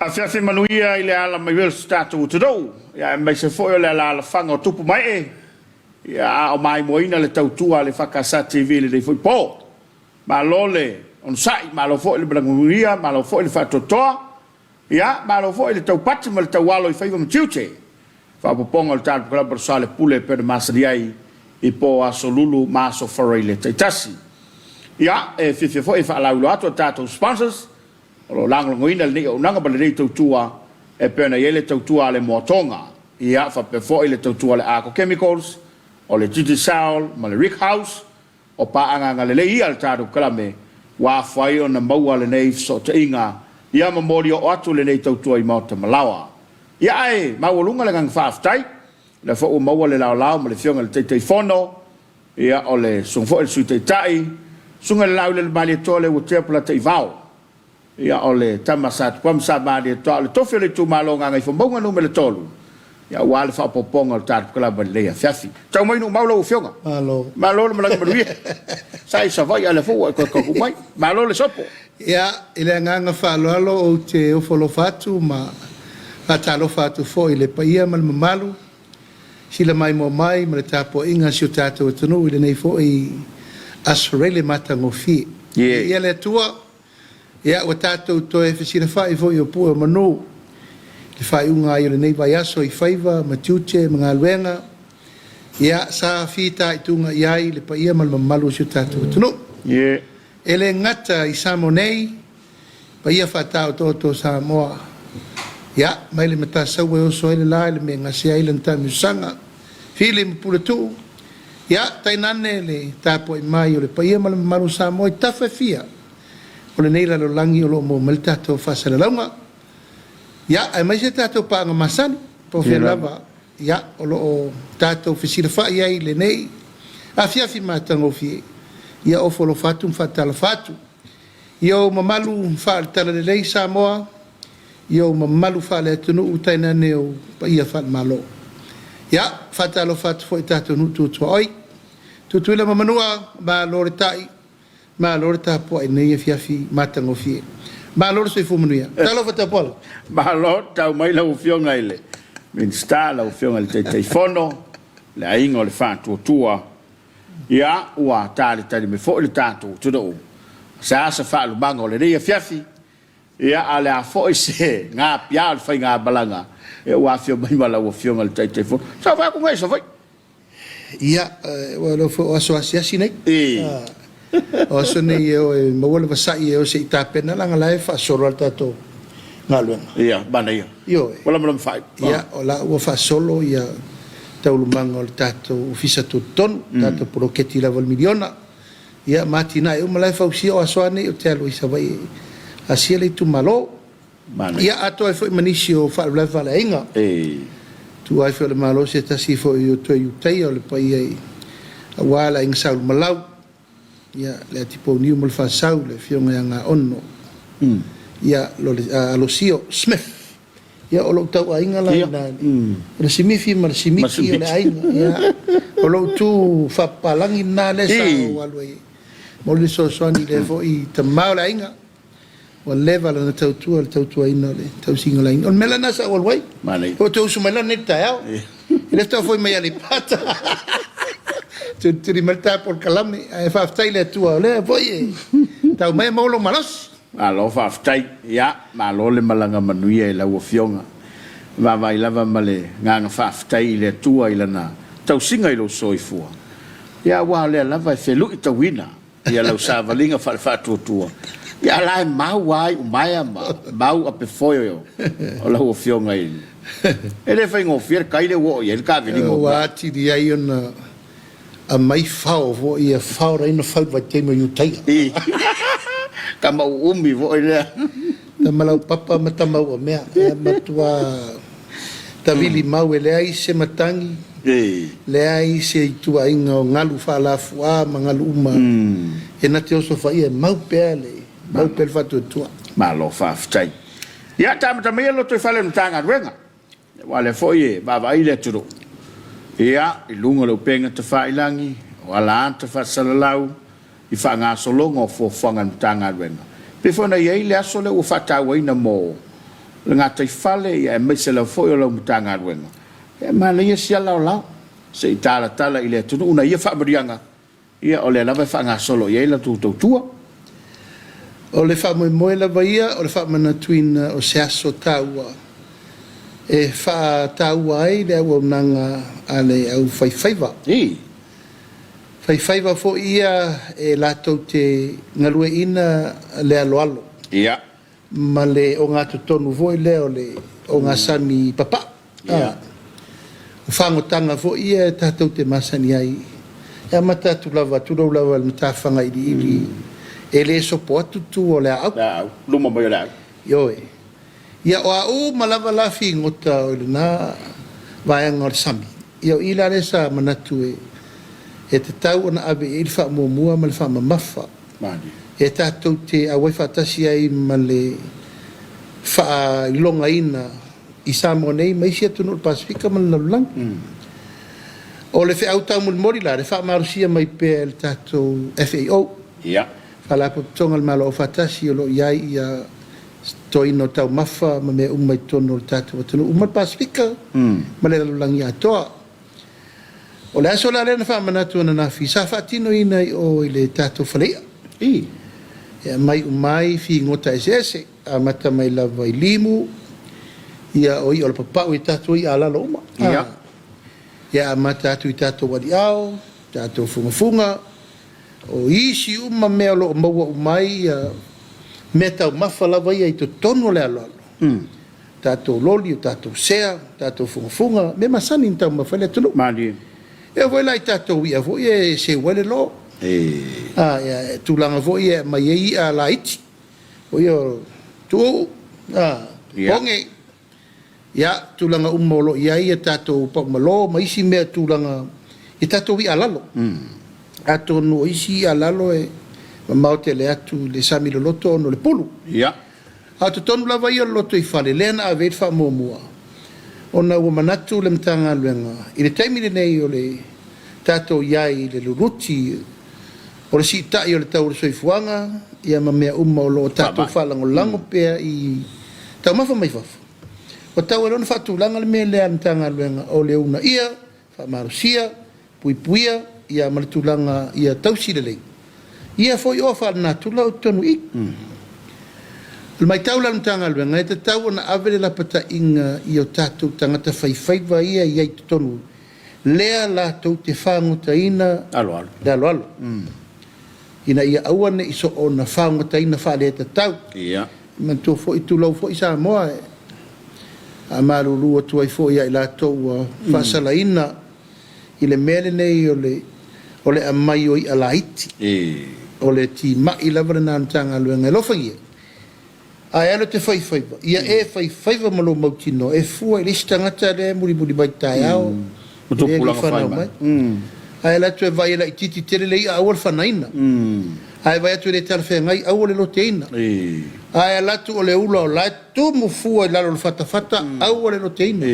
Afiafi manuia i le ala mai o se tatou atunuu, ia aemaise foi o le alaalafaga o tupu ma ee, ia a o maimoaina le tautua a le EFKS TV i lenei foi po. Malo le onosai, malo foi le malaga manuia, malo foi le faatoatoa, Ia, malo foi le taupati ma le taualo i faiva ma tiute. Faaopoopoga o le tatou Kalaba o Salepule e pei ona masani ai i po Aso Lulu ma Aso Faraile taitasi. Ia, e fiafia foi e faalauiloa atu a tatou sponsors o lo o lagolagoina lenei auaunaga ma lenei tautua e pei ona i ai le tautua a le Moatoga, ia, faapea foi le tautua a le Arco Chemicals, o le Digicel ma le Rick House, O paaga agalelei ia a le tatou kalame ua afua ai ona maua lenei fesootaiga ia momoli oo atu lenei tautua i maota ma laoa. Ia ae maualuga le agaga faafetai, o lea foi ua maua le laolao ma le afioga i le Taitaifono, ia o le susuga foi i le Sui Taitai, susuga i le Laulele Malietoa Leuatea Polataivao. Ia, o le tama sa Tupua ma sa Malietoa, o le tofi o le itumalo o Gagaifomauga Nu.3, ia, aua le faaopoopoga o le tatou kalava i lenei afiafi. Tau mai Nuumau lau Afioga. Malo. Malo le malaga manuia. Sa i Savaii a o lea foi ua e toe taunuu mai. Malo le sopo. Ia, i le agaga faaaloalo ou te ofo alofa atu ma faatalofa atu foi i le paia ma le mamalu sila maimoa mai ma le tapuaiga a si o tatou atunuu i lenei foi Aso Faraile matagofie. Viia le Atua. Ia, ua tatou toe fesilafai foi o pue o manu i le faaiuga ai o lenei vaiaso i faiva ma tiute ma galuega, ia, sa fitaituga i ai le paia ma le mamalu o si o tatou atunuu. E le gata i Samoa nei, paia faataotooto o Samoa, ia, mai le Matasaua e oso ai le la i le mea e gasea ai lana taamilosaga, Fili ma Puletuu, ia, tainane le tapuai mai o le paia ma le mamalu o Samoa i tafa e fia o lenei lalolagi o lo o maua mai le tatou faasalalauga. Ia, aemaise tatou paaga masani, po o fea lava, ia, o lo o tatou fesilafai ai i lenei afiafi matagofie. Ia, ofo alofa atu ma faatalofa atu i ou mamalu faale-talalelei Samoa, i ou mamalu faale-atunuu tainane ou paia faale-Malo. Ia, faatalofa atu foi i tatou nuu tu tuaoi, Tutuila ma Manua, malo le tai, Malo le tapuai i lenei afiafi matagofie. Malo le soifua manuia. Talofa Tapuala. Malo, tau mai lau Afioga i le Minisita, lau Afioga i le Taitaifono, le aiga o le Faatuatua. Ia, ua talitali mai foi le tatou atunuu. Se a se faalumaga o lenei afiafi, ia, a o le a foi se gapia o le faigamalaga, ia ua afio mai ma lau Afioga i le Taitaifono. Sa ou vaai atu nei i Savaii. Ia, ua iloa foi o aso asiasi nei. O aso nei e o e maua le vasai e o se i tapena leaga la e faasolo lava le tatou galuega. Ia, manaia. Ioe. Ua lamalama faaiu. Ia, o la ua faasolo ia taualumaga o le tatou Ofisa Tutotonu, tatou poloketi lava o le miliona. Ia, ma atinae uma la e fausia o aso lava nei ou te alu ai i Savaii e asia le itumalo. Ia atoa ai foi ma nisi o faalavelave faaleaiga. Tua ai foi o le Malo se tasi foi o toe Iutaia o le paia i aua le aiga Saulumalau, ia le Atipouniu ma le Faasau, le Afioga ia Gaono, ia Alosio Smith. Ia o lou tauaiga la ina, o le Simifi ma le Simiki o le aiga. Ia o lou tu faapapalagi lena lea sa ou alu ai mo le fesoasoani i lea foi tama o le aiga. Ua leva lana tautua i le tautuaina o le tausiga o le aiga. O le mea la lena sa ou alu ai. Manaia. Ua toe usu mai la lenei taeao. E le faatoa foi mai Aleipata. Tulituli mai le ta polokalame, ae faafetai i le Atua o lea foi e tau mai e maua lou malosi. Malo faafetai. Ia, malo le malaga manuia i lau Afioga. E vaavaai lava ma le agaga faafetai i le Atua i Lana tausiga i lou soifua, ia aua o lea lava e feluitauina ia lau savaliga faale-faatuatua, ia a la e mau lava iumaea ma mau apefoe o lau Afioga i le. E le faigofie le tai lea ua oo i ai le taviliga o Ua atili ai ona aumai fao foi ia, fao na ina fau i le vaitaimi o Iutaia. I. Tama uumi foi lea. Tama laupapa ma tama uamea. E matua tavili mau e leai se matagi, leai se ituaiga o galu faalafu'a ma galu uma e na te osofaia e mau pea le mau pea le faatuatua. Malo faafetai. Ia taamata maia le lotoifale o le Matagaluega, aua o lea foi e vaavaai le atunuu, ia, i luga o le upega tafailagi, o ala ata faasalalau i faagasologa o fuafuaga a le Matagaluega. E pei foi ona i ai le aso lea ua faatauaina mo le gataifale, ia, aemaise lava foi o lau Matagaluega. Ia, e manaia si alaolao se i talatala i le atunuu na ia faamanuiaga Ia, o lea lava e faagasolo i ai la outou tautua. O le faamoemoe lava ia o le faamanatuina o se aso taua e faataua ai le auaunaga a le aufaifaiva. I. Faifaiva foi ia e latou te galueaiina le aloalo. Ia. Ma le ogatotonu foi lea o le ogasami papau. Ia. O fagotaga foi ia e tatou te masani ai, e amata atu lava, tulou lava i le matafaga iliili, e le sopo atu tua o le aau. Le aau, luma mai o le aau. Ioe. Ia, o a uma lava la figota o lena vaega o le sami, ia o i la lea sa manatu e tatau ona ave i ai le faamuamua ma le faamamafa. E tatou te auai faatasi ai ma le faailogaina i Samoa nei ma isi atunuu o le Pasefika ma le lalolagi. O le feau taumolimoli la, le faamalosia mai pea e le tatou FAO, Faalapotopotoga a le Malo Aufaatasi o lo o i ai ia totoina o taumafa ma mea uma i totonu o le tatou atunuu ma le Pasefika ma le lalolagi atoa. O le aso la lea na faamanatu ananafi sa faatinoina i o i le tatou faleia. I. E aumai uma ai figota eseese, amata mai lava i limu, ia o i'a o le papa'u i tatou i'a alalo uma. Ia. Ia amata atu i tatou aliao, tatou fugafuga, o isi uma mea o lo o maua uma ai ia meataumafa lava ia i totonu o le aloalo. Tatou loli, o tatou sea, o tatou fugafuga, mea masani na taumafa ai le atunuu. Malie. E oo foi la i tatou i'a foi ia e seu ai le lo. A, ia, e tulaga foi ia e aumai ai i'a laiti, o ia o tuuu, a, poge, ia, tulaga uma o lo o i ai a tatou paumalo ma isi mea tulaga i tatou i'a lalo. Atonu o isi i'a lalo e mamao tele atu i le sami loloto ona o le pulu. A o totonu lava ia o le lotoifale lea na ave ai le faamuamua, ona ua manatu le Matagaluega i le taimi lenei o le tatou i ai i le luluti o le siitai o le tau o le soifuaga ia ma mea uma o lo o tatou faalagolago pea i taumafa mai fafo, ua tatau ai loa ona faatulaga le mea lea a le Matagaluega o le uunaia, faamalosia, puipuia ia ma le tulaga ia tausi lelei ia foi oa faalenatura o totonu i i. O le matau la a le Matagaluega, e tatau ona ave le lapataiga i o tatou tagata faifaiva ia e i ai i totonu lea latou te fagotaina le aloalo ina ia aua ne i soona fagotaina faaletatau. Manatua foi, tulou foi Samoa, e faamalulu atu ai foi ia i latou ua faasalaina i le mea lenei o le o le aumai o i'a laiti. O le timai lava lena a le Matagaluega e alofagia. Ae alu e te faifaiva, ia e faifaiva ma lou mautinoa e fua i le isi tagata lea e mulimuli mai taeao, lea e le i fanau mai. Ae alu atu e vaai e laitiiti tele le i'a, aua le fanaina. Ae vaai atu e le talafeagai, aua le loteina. Ae alu atu o le ula o la e tumu fua i lalo o le fatafata, aua le loteina.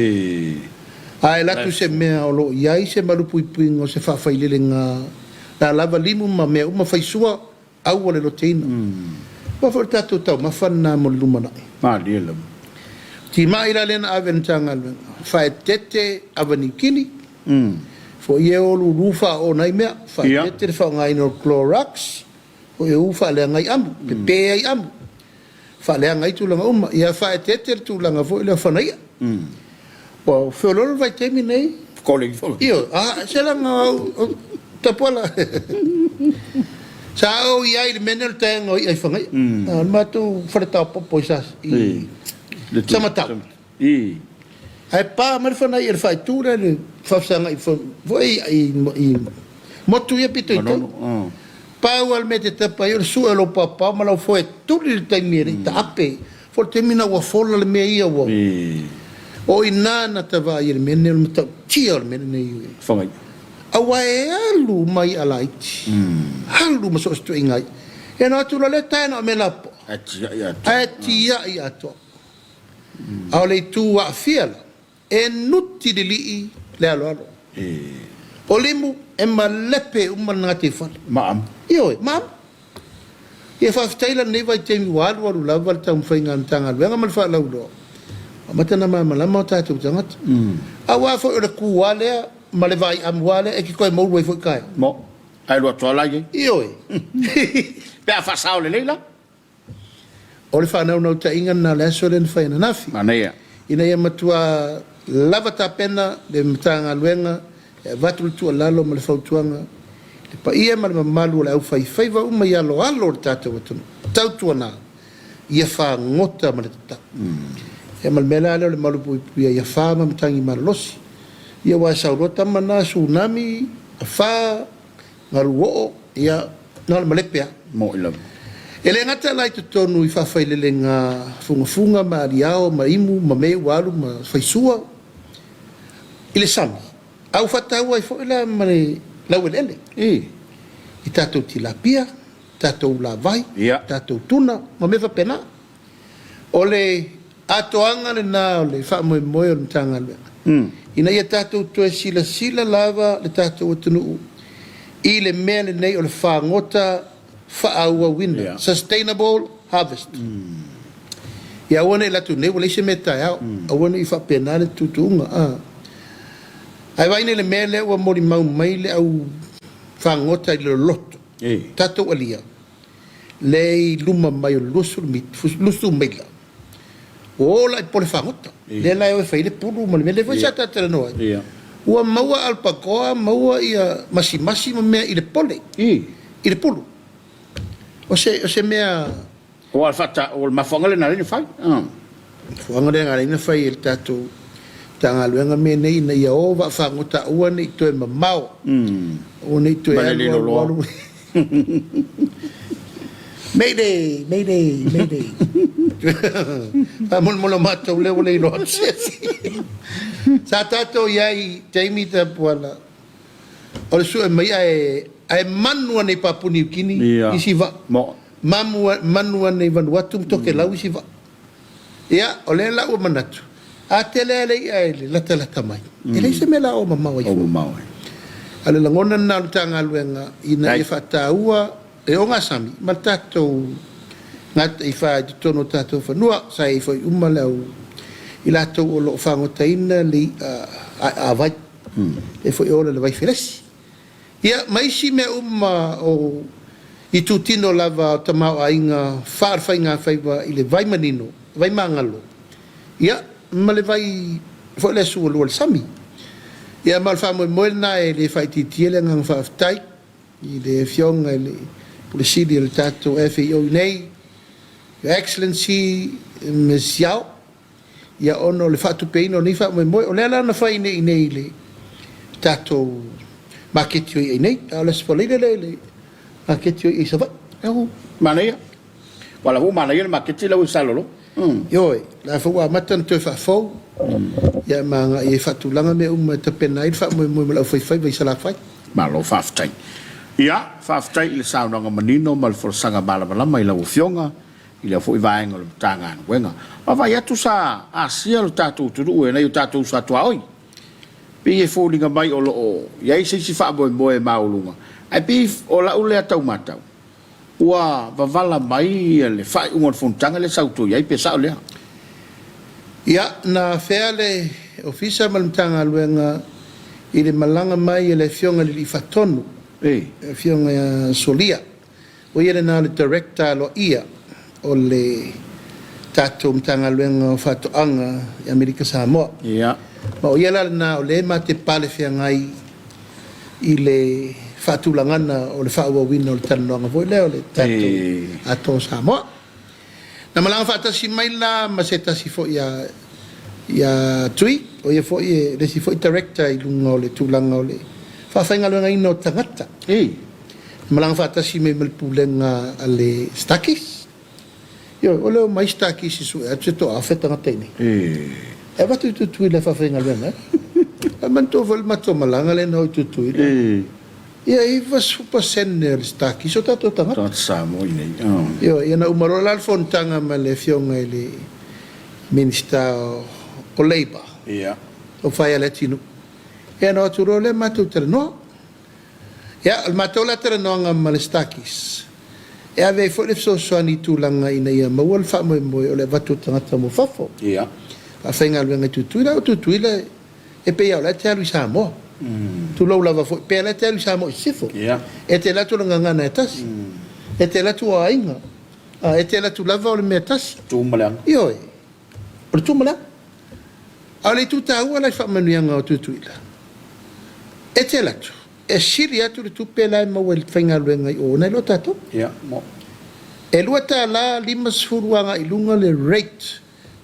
Ae alu atu se mea o lo o i ai se malupuipuiga o se faafailelega la lava limu ma mea uma faisua, aua le loteina. Aua foi o le tatou taumafa lena mo le lumanai. Malie lava. Timai la lea na ave e le Matagaluega, faaeteete ava niukini, Foi e o lulu faaoo nai mea, faaeteete le faaaogaina o le Clorox, foi e u faaleaga ai amu, pepe ai amu, faaleaga ai tulaga uma. Ia faaeteete le tulaga foi lea o fanaia. Ua feoloolo le vaitaimi nei. Ioe, a, se leaga o au, Tapuala, sa ou i ai i le mea lenei o le taega o i'a i Fagaia. O le matou fale taopopo i Samatau. Ae pa mai le fanaia i le faaitu lea i le faafesagai foi i motu ia pito i tai. Pau lava le mea e te tapa ai o le sue o lou paopao ma lau foe tuli i le taimi e le i taape. Foi le taimi lena ua fola le mea ia ua. O i ina na ta vaai ai i le mea lenei o le matautia o le mea lenei i Fagaia. Aua e alu mai i'a laiti, alu ma so o se ituaiga i'a. Ia ona o atu loa lea tae na o mea lapopoa. Ae tiai atoa. Ae tiai atoa. A o le itu aafia la, e nuti lilii le aloalo. O limu e malepe uma le gataifale. Maamu. Ioe, maamu. Ia faafetai la lenei vaitaimi ua alualu lava le taumafaiga a le Matagaluega ma le faalauiloa, ua amata ona malamalama o tatou tagata. Aua foi o le ku lava lea ma le vaai amu lava lea e te toe moulu ai foi taeao. Mo. Ae alu atu lava la i ai. Ioe. Pe a faasao lelei la. O le faanaunautaiga lena o le aso lea na fai ananafi. Manaia. Ina ia matua lava tapena le Matagaluega e avatu le tuualalo ma le fautuaga i le paia ma le mamalu o le aufaifaiva uma i aloalo o le tatou atunuu. Tautuana, ia fagota ma le tatau. Ia ma le mea la lea o le malupuipuia ia fa ma matagi malolosi. Ia aua e sau loa tama na, tsunami, afa, Galu oo, ia, na o le malepe lava. Moni lava. E le gata la i totonu i faafailelega fugafuga ma aliao ma imu ma mea ua alu ma faisua i le sami, a ua faataua ai foi la ma le laueleele i tatou tilapia, tatou ulavai, tatou tuna ma mea faapena. O le atoaga lena o le faamoemoe o le Matagaluega, ina ia tatou toe silasila lava le tatou atunuu i le mea lenei o le fagota faaauauina, sustainable harvest. Ia aua ne i alu atu nei ua leai se mea taeao, aua ne i faapena le tuutuuga. Ae vaai nei i le mea lea ua molimau mai le au fagota i le loloto, tatou alia, lea i luma mai o le 20 maila, ua o la i pole fagota, lea la e o e fai ai le pulu ma le mea lea foi sa ta talanoa ai. Ua maua alpagoa, maua ia masimasi ma mea i le pole, i le pulu. O se mea... O le mafuaaga lena na fai. Mafuaaga lea na fai e le tatou Matagaluega mea nei ina ia o vaafagota aua ne i toe mamao, aua ne i toe alu alu alu. Mayday, mayday, mayday. Faamolemole o matou lea ua le iloa atu se isi. Sa tatou i ai i taimi tapuala o le sue mai ae ae manu ane i Papua Niu Kini isi vaa. Mamu manu ane i Vanuatu ma Tokelau isi vaa. Ia, o lea la ua manatu, a tele lava le i'a e latalata mai, e leai se mea la o mamao ai fua. A o le lagona lena o le Matagaluega ina ia faataua e ogasami ma le tatou gataifa i totonu o tatou fanua. Sa i ai foi uma le au i latou o lo o fagotaina le i'a aeaavai, lea foi e ola i le Vaifelesi. Ia, ma isi mea uma o itutino lava o tamaoaiga faale-faigafaiva i le vai manino, vai magalo, ia, ma le vai foi lea sualua i le sami. Ia, ma o le faamoemoe lena e le faaitiitia le agaga faafetai i le Afioga i le Pule Sili o le tatou FAO nei, Your Excellency Ms Yao, Ia ona o le faatupeina o nei faamoemoe, o lea la na fai nei i le tatou maketi o i'a i nei, a o le Aso Faraile lea i le maketi o i'a i Savaii. Au, manaia. Aua o la foi ua manaia le maketi la ua i Salelologa. Ioe, o la foi ua amata ona toe faafou, ia ma agai e faatulaga mea uma e tapena ai le faamoemoe ma le aufaifaiva i Salafai. Malo faafetai. Ia, faafetai i le saunoaga manino ma le folasaga malamalama i lau Afioga. i lea foi vaega o le Matagaluega. Vaavaai atu sa asia lo tatou atunuu e nai o tatou uso a tuaoi. Pei e foliga mai o lo o i ai se isi faamoemoe maualuga, ae pei o lau lea tau matau, ua vavala mai le faaiuga o le fonotaga lea sa outou i ai, pe sao lea? Ia, na afea le Ofisa ma le Matagaluega i le malaga mai a le Afioga i le Alii Faatonu, le Afioga ia Solia, o ia lena o le Director aloaia o le tatou Matagaluega o Faatoaga i Amerika Samoa. Ma o ia la lena o lea e ma te pale feagai i le faatulagana o le faaauauina o le talanoaga foi lea o le tatou Atoa o Samoa. Na malaga faatasi mai la ma se tasi foi ia ia Tui, o ia foi e le isi foi Director i luga o le tulaga o le faafaigaluegaina o tagata. Na malaga faatasi mai ma le pulega a le Stakis. Ioe, o le omai Stakis e sue atu se toaafe tagata i inei. E avatu i Tutuila e faafaigaluega ai. Ae manatua foi le matou malaga lea na o i Tutuila. Ia 90% o le Stakis o tatou tagata. Tagata Samoa i inei. Ioe, ia na uma loa la le fonotaga ma le Afioga i le Minisita o Labour. Taufai ia Leatinuu. Ia na o atu loa lea matou talanoa. Ia, o le matou la talanoaga ma le Stakis, e ave ai foi le fesoasoani i tulaga ina ia maua le faamoemoe o le avatu o tagata mo fafo. Faafaigaluega i Tutuila. O Tutuila e pei lava o la e te alu i Samoa. Tulou lava foi, pei o la e te alu i Samoa i sisifo. E te alu atu o le gagana e tasi. E te alu atu o aiga. E te alu atu lava o le mea e tasi. Tu ma le aga. Ioe. O le tu ma le aga. A o le itu taua la i faamanuiaga o Tutuila, e te alu atu, e sili atu le tupe la e maua i le faigaluega i o nai lo tatou. E $2.50 agai i luga le rate,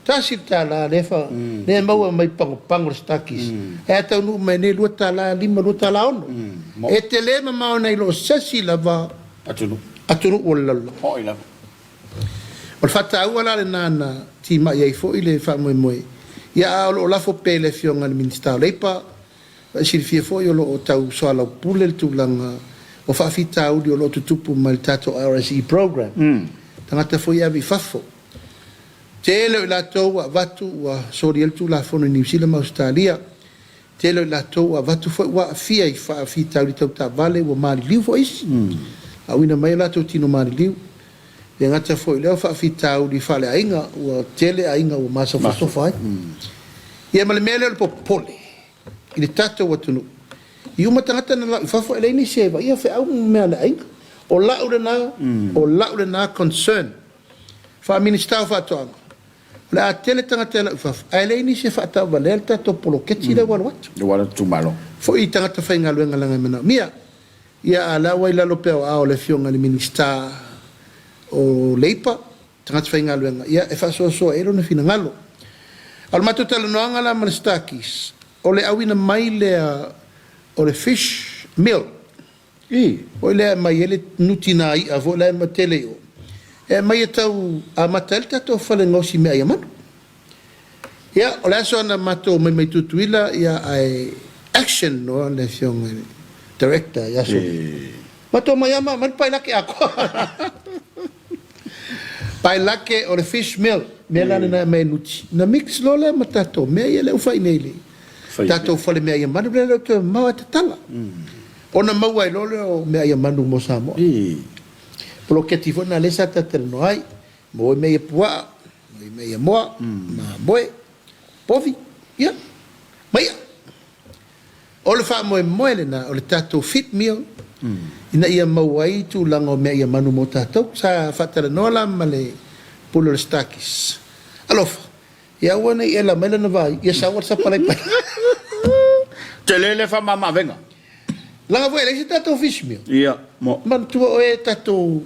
$1 lea fa, lea e maua mai pagopago le Stakis, ae a taunuu mai nei $2.50, $2.60. E tele mamao nai lo se isi lava atunuu o le lalolagi. O le faataua la lena na timai ai foi le faamoemoe, ia a o lo o lafo pea i le Afioga i le Minisita o Leipa, ma e silafia foi o lo o tau soalaupule le tulaga o faafitauli o lo o tutupu mai le tatou RSE program, tagata foi e ave i fafo. Tele o i latou ua avatu ua soli ai le Tulafono i Niu Sila ma Ausetalia, tele o i latou ua avatu foi ua aafia i faafitauli tau taavale ua maliliu foi isi, auina mai o latou tino maliliu. E le gata foi i lea o faafitauli faaleaiga, ua tele aiga ua masofasofa ai. Ia ma le mea lea o le popole i le tatou atunuu, i uma tagata na lau i fafo e leai nisi e vaaia feau ma mea a le aiga. O la'u lena, o la'u lena concern faa-Minisita o Faatoaga, o le a tele tagata e lau i fafo ae leai nisi e faatauvalea le tatou poloketi lea ua alu atu. Ua alu atu itumalo. Foi i tagata faigaluega leaga e manaomia. Ia a o la ua i lalo pea o aao o le Afioga i le Minisita o Leipa, tagata faigaluega, ia e faasoasoa i ai lona finagalo. A o le matou talanoaga la ma le Stakis, o le auina mai lea o le fish meal, foi lea e aumai ai le nutina i'a foi la e tele i o, e aumai e tau amata ai le tatou fale gaosi meaai a manu. Ia, o le aso na matou omai mai Tutuila, ia ae action loa le Afioga i le Director ia Soli. Matou omai lava ma aumai le pailake atoa. Pailake o le fish meal, mea la lena e aumai e nuti. Na mix loa lea ma tatou mea ia lea ua fai nei i le tatou fale meaai a manu lea e le o toe mamao ae tatala. Ona maua ai loa lea o meaai a manu mo Samoa. Poloketi foi lena lea sa talatalanoa ai. Maua ai mea ia puaa, maua ai mea ia moa, mamoe, povi, ia, ma i'a. O le faamoemoe lena o le tatou feed meal ina ia maua ai tulaga o mea ia manu mo tatou. Sa faatalanoa la ma le pule o le Stakis. Alofa, ia aua ne i ela mai lana vai, ia sau le sapalai pai. Tele le faamamaavega. Leaga foi e leai se tatou fish meal. Ia, mo. Manatua oe tatou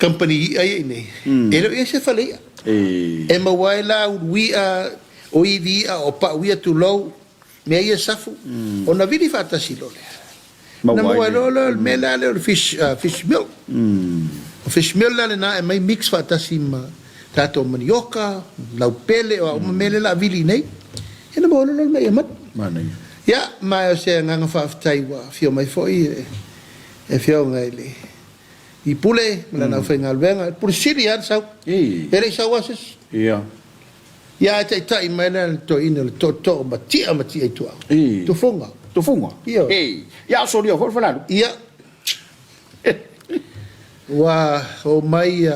company i'a ia i inei, e le o i ai se fale i'a. E maua ai la ulu i'a, o ivi i'a, o pau i'a, tulou, mea ia safu, ona vili faatasi loa lea. Na maua ai loa le mea lea o le fish, fish meal. O fish meal la lena e aumai mix faatasi ma tatou manioka, laupele, o a uma mea lea o le a vili nei, ia ona maua loa lea o le mea ia manu. Manaia. Ia, ma o se agaga faafetai ua afio mai foi le Afioga i le i Pule ma lana aufaigaluega. Le Pule Sili lava na sau. E le i sau lava se isi. Ia. Ia ae taitai mai la le toeaina o le tootoo matia matia i tuaau. Tufuga. Tufuga? Ioe. Ia a o solia foi le falalu. Ia. Ua omai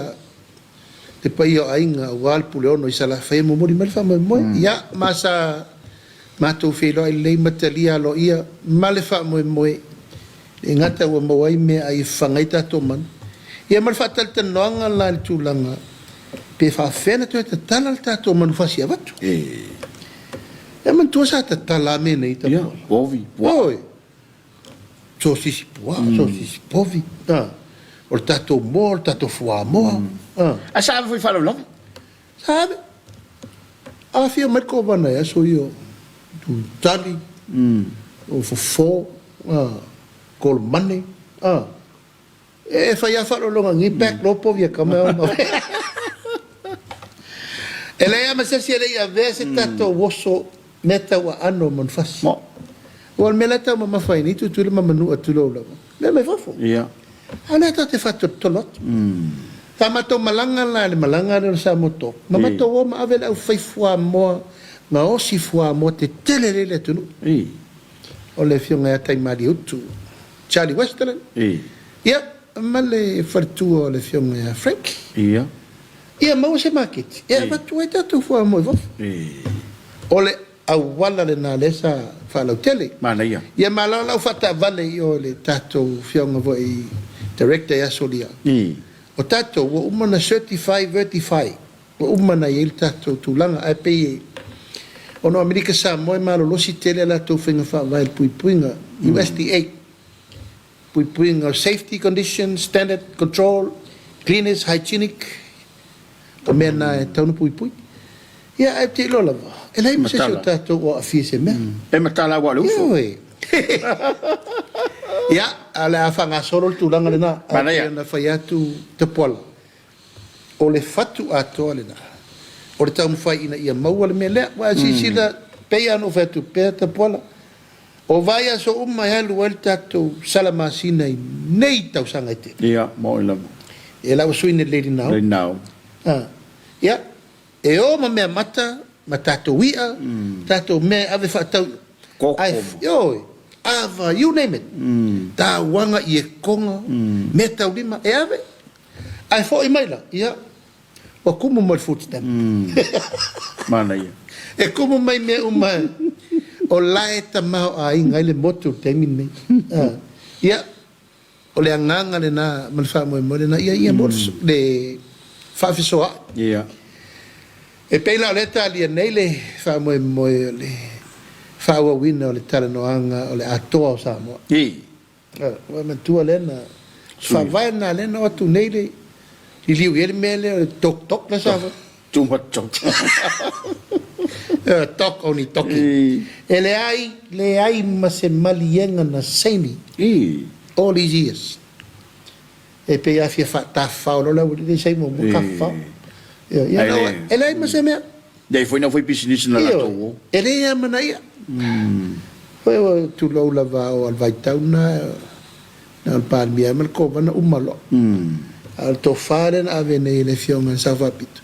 le paia o aiga aua le Puleono i Salafai e momoli mai le faamoemoe. Ia, ma sa Matou feiloai lelei ma talia aloaia ma le faamoemoe, le gata ua maua ai meaai e fafaga ai tatou manu, ia ma le faatalatalanoaga la i le tulaga pe faafefea ona toe tatala le tatou manufasi e avatu. E manatua sa tatala lava mea nei tapuai. Povi, puaa. Oi, sosisi puaa, sosisi povi, o le tatou moa, o le tatou fuamoa. Ae sa ave foi i faalavelave. Sa ave. Afio mai le Kovana i aso ia o Tali, o Fofo, Kolomane, e fai lava faaaloaloga nei pack loa povi e kama e ona. E leai lava ma se isi e le i avea se tatou oso mea tau aano o manufasi. Aua o le mea la e taumamafa ai nei Tutuila ma Manua tulou lava, mea mai fafo. A o lea tatou te faatolotolo atu. Sa matou malaga la i le malaga lea o le Samoa Talk, ma matou o ma ave le aufai fuamoa gaosi fuamoa tetele lea i le atunuu. O le afioga ia Taimalieutu Charlie Westerland, ia ma le faletua o le afioga ia Frank. Ia maua se maketi e avatu ai tatou fuamoa i fafo. O le auala lena lea sa faalautele. Manaia. Ia ma la lau faataavale i o le tatou afioga foi director ia Solia. O tatou ua uma ona certify, vertify, ua uma ona i ai le tatou tulaga. Ae pei e, ona o Amerika Samoa e malolosi tele a latou faiga faavae i le puipuiga, USDA, puipuiga o safety conditions, standard control, cleanliness, hygienic, o mea na e tatau ona puipui. Ia, ae ou te iloa lava, e leai ma se isi o tatou o aafia i se mea. E matala aua o le uso. Ioe. Ia, a o le a faagasolo le tulaga lena. Ae pei ona fai atu Tapuala, o le fatu atoa lena, o le taumafai ina ia maua le mea lea. Aua a silasila, pei lava ona ou fai atu pea Tapuala, o vaiaso uma e alu ai le tatou sala masina i nei tausaga e tele. Ia, moni lava. Ia la ua sui nei le Lady Nao. Lady Nao. Ia, e o ma mea mata, ma tatou i'a, tatou mea e ave faatau. Koko. Ae, ioe, ava, you name it. Tauaga, iekoga, mea taulima, e ave. Ae foi mai la, ia, ua kumu mai le food stamp. Manaia. E kumu mai mea uma o la e tamaoaiga ai le motu i le taimi lenei. Ia, o le agaga lena ma le faamoemoe lena, ia ia mo le faafesoaai. Ia. E pei la o lea e talia nei le faamoemoe o le faaauauina o le talanoaga o le atoa o Samoa. I. Ua manatua lea na faavae lena lea na o atu nei le liliu i ai le mea lea o le tok tok lea sa fai. Too much talk. Talk only talking. E leai, leai ma se maliega na saini all these years. E pei a fia faatafafao loa le aualii lea i saini muamua, tafafao. Ia, e leai ma se mea. Leai foi na fai pisinisi na latou o. E le amanaia. Foi ua tulou lava o le vaitau na, na o le Palemia ma le Kovana uma loa. A o le tofa lea na ave nei e le Afioga i le Sao Faapito,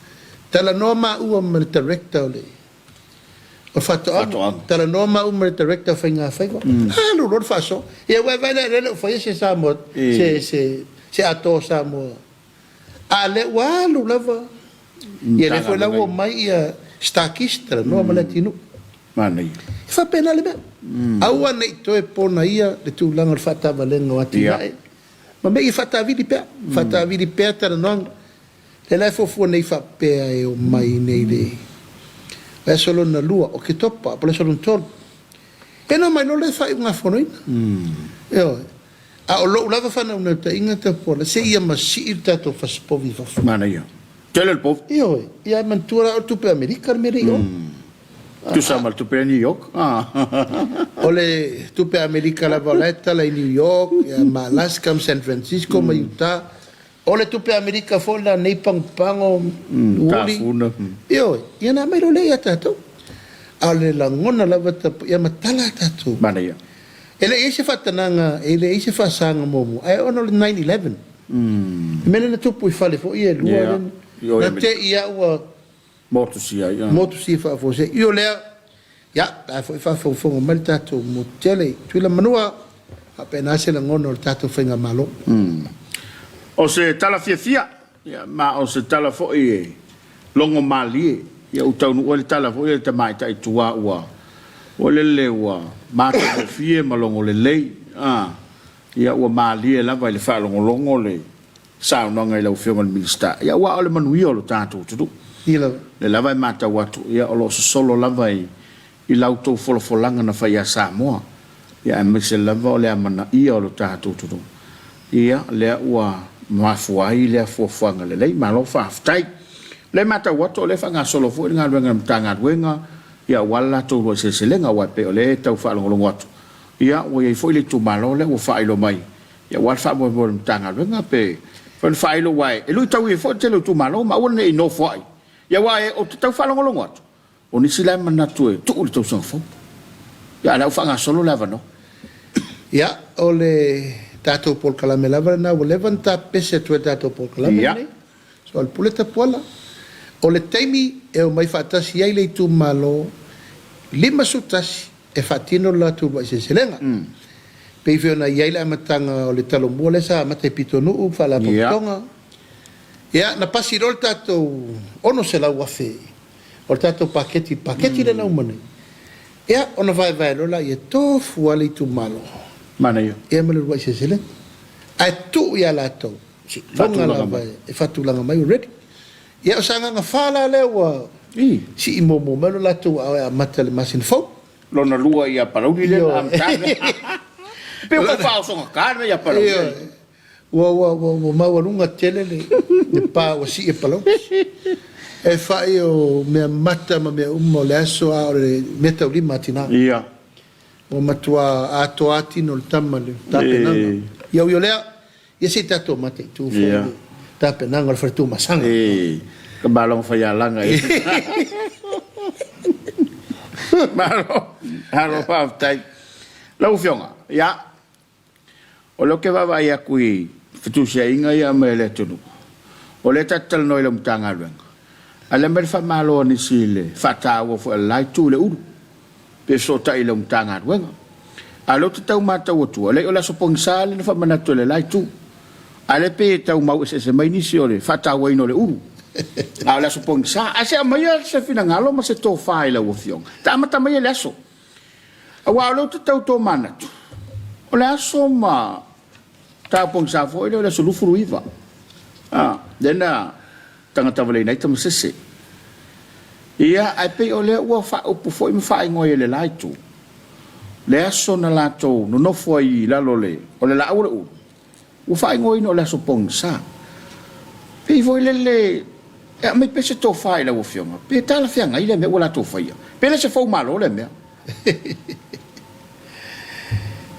talanoa maua ma le Director o le o Faatoaga, talanoa maua ma le Director o Faigafaiva, alu loa le faasoa. Ia ua e vaai la lea e le o faia se Samoa, se atoa o Samoa. A lea ua alu lava, ia lea foi la ua omai ia Starkist, talanoa ma Leatinuu. Manaia. E faapena le mea. Aua ne i toe ponaia le tulaga o le faatavalega o atinae. Ma mea ia faatavili pea, faatavili pea talanoaga. Lea la e fuafua nei faapea e omai nei le vaiaso lona lua o Oketopa po o le aso lona tolu. Ia ona omai loa lea faaiugafonoina. Ioe. A o lou lava faanaunautaiga Tapuala, se ia masii le tatou fasipovi i fafo. Manaia. Tele le povi. Ioe. Ia e manatua la o le tupe Amerika le mea lea i o. Tusa ma le tupe a New York. O le tupe Amerika lava o la e tala i New York, ia ma Alaska ma San Francisco ma Utah. O le tupe Amerika foi la nei pagopago, uuli. Tafuna. Ioe. Ia na aumai loa lea ia tatou. A o le lagona lava Tapuala, ia matala a tatou. Manaia. E le i ai se faatanaga, e le i ai se faasaga muamua, ae ona o le 9/11. Le mea lea na tupu i fale foi ia e lua lea, na te i lava ua Motusia ai. Motusia faafuasei. I o lea, ia, la foi faafogafoga mai le tatou motu tele i Tutuila Manua, faapena se lagona o le tatou faigamalo. O se tala fiafia, ia, ma o se tala foi e logo malie, ia, ua taunuu ai le tala foi a le tamaitai tuā ua. Ua lele ua matagofie ma logo lelei, a, ia ua malie lava i le faalogologo le saunoaga i lau Afioga i le Minisita, ia aua o le manuia o lo tatou atunuu. Ia lava. Lea lava e matau atu, ia o lo o sosolo lava i, i la outou folafolaga na fai ia Samoa, ia aemaise lava o le amanaia o lo tatou atunuu. Ia, lea ua mafua ai lea fuafuaga lelei. Malo faafetai. O lea e matau atu o lea e faagasolo foi le galuega a le Matagaluega, ia aua le latou uluai seleselega, aua e pei o lea e tau faalogologo atu, ia ua i ai foi le itumalo lea ua faailoa mai, ia aua le faamoemoe o le Matagaluega pe mafai ona faailo, aua e luitau ai foi le tele o itumalo ma aua ne i nofoai. Ia aua ou te tau faalogologo atu, o nisi la e manatu e tuu i le tausaga fou. Ia a o lea ua faagasolo le avanoa. Ia, o le tatou polokalame lava lena ua leva ona tapese atu ai le tatou polokalame lenei. So, o le pule tapuala. O le taimi e omai faatasi ai le itumalo 51 e faatino le latou uluai seleselega. Pei foi ona i ai le amataga o le Talomua lea sa amata i Pitonuu ma Faalapotopotoga. Ia, na pasi loa le tatou 600,000 o le tatou paketi, le paketi lea na uma nei. Ia, ona vaevae loa lea, tofu lava le itumalo. Manaia. Ia ma le uluai seleselega. Ae tuu ia latou Seiloga lava e faatulaga mai ua ready. Ia o Sagaga 4 la lea ua sii muamua mai lo latou aao e amata i le masina fou. Lona lua ia Palauli lea na amata ai. Pei ua tau faaosogata le mea ia Palauli. Ioe. Ua ua ua maualuga tele le pa ua sii e Palauli. E fai o mea mata ma mea uma o le aso a o le meataulima a tina. Ia. Ua matua atoa tino o le tama i le tapenaga. Ia ui o lea, Ia se i tatou mataitu foi le tapenaga o le fale Tuamasaga. E, ka maloga faialaga e. Malo, malo faafetai. Lau Afioga, ia, o lea ou te vaavaai atu i fetusiaiga ia e aumai e le atunuu, o lea ta te talanoa i lau Matagaluega, a o lea e aumai le faamalo a nisi i le faataua foi a le la itu i le ulu. pe fesootai i lau Matagaluega. A o lea ou te tau matau atua, leai o le Aso Pogisa lea na faamanatu e le la itu. A o lea e pei e tau mau eseese mai nisi o le faatauaina o le ulu. A o le Aso Pogisa. Ae se aumaia se finagalo ma se tofa i lau Afioga. Ta amata maia le aso. Aua o lea ou te tau tomanatu, o le aso ma ta pogisa foi lea o le aso 29. A, lea na tagatavaleina ai Tamasese. Ia, ae pei o lea ua faaupu foi ma faaigoa ai e le la itu, le aso na latou nonofo ai i lalo o le, o le laau o le ulu, ua faaigoaina o le aso pogisa. Pei foi lele e aumai pea se tofa i lau Afioga, pe talafeagai lea mea ua latou faia, pe le se fou malo lea mea.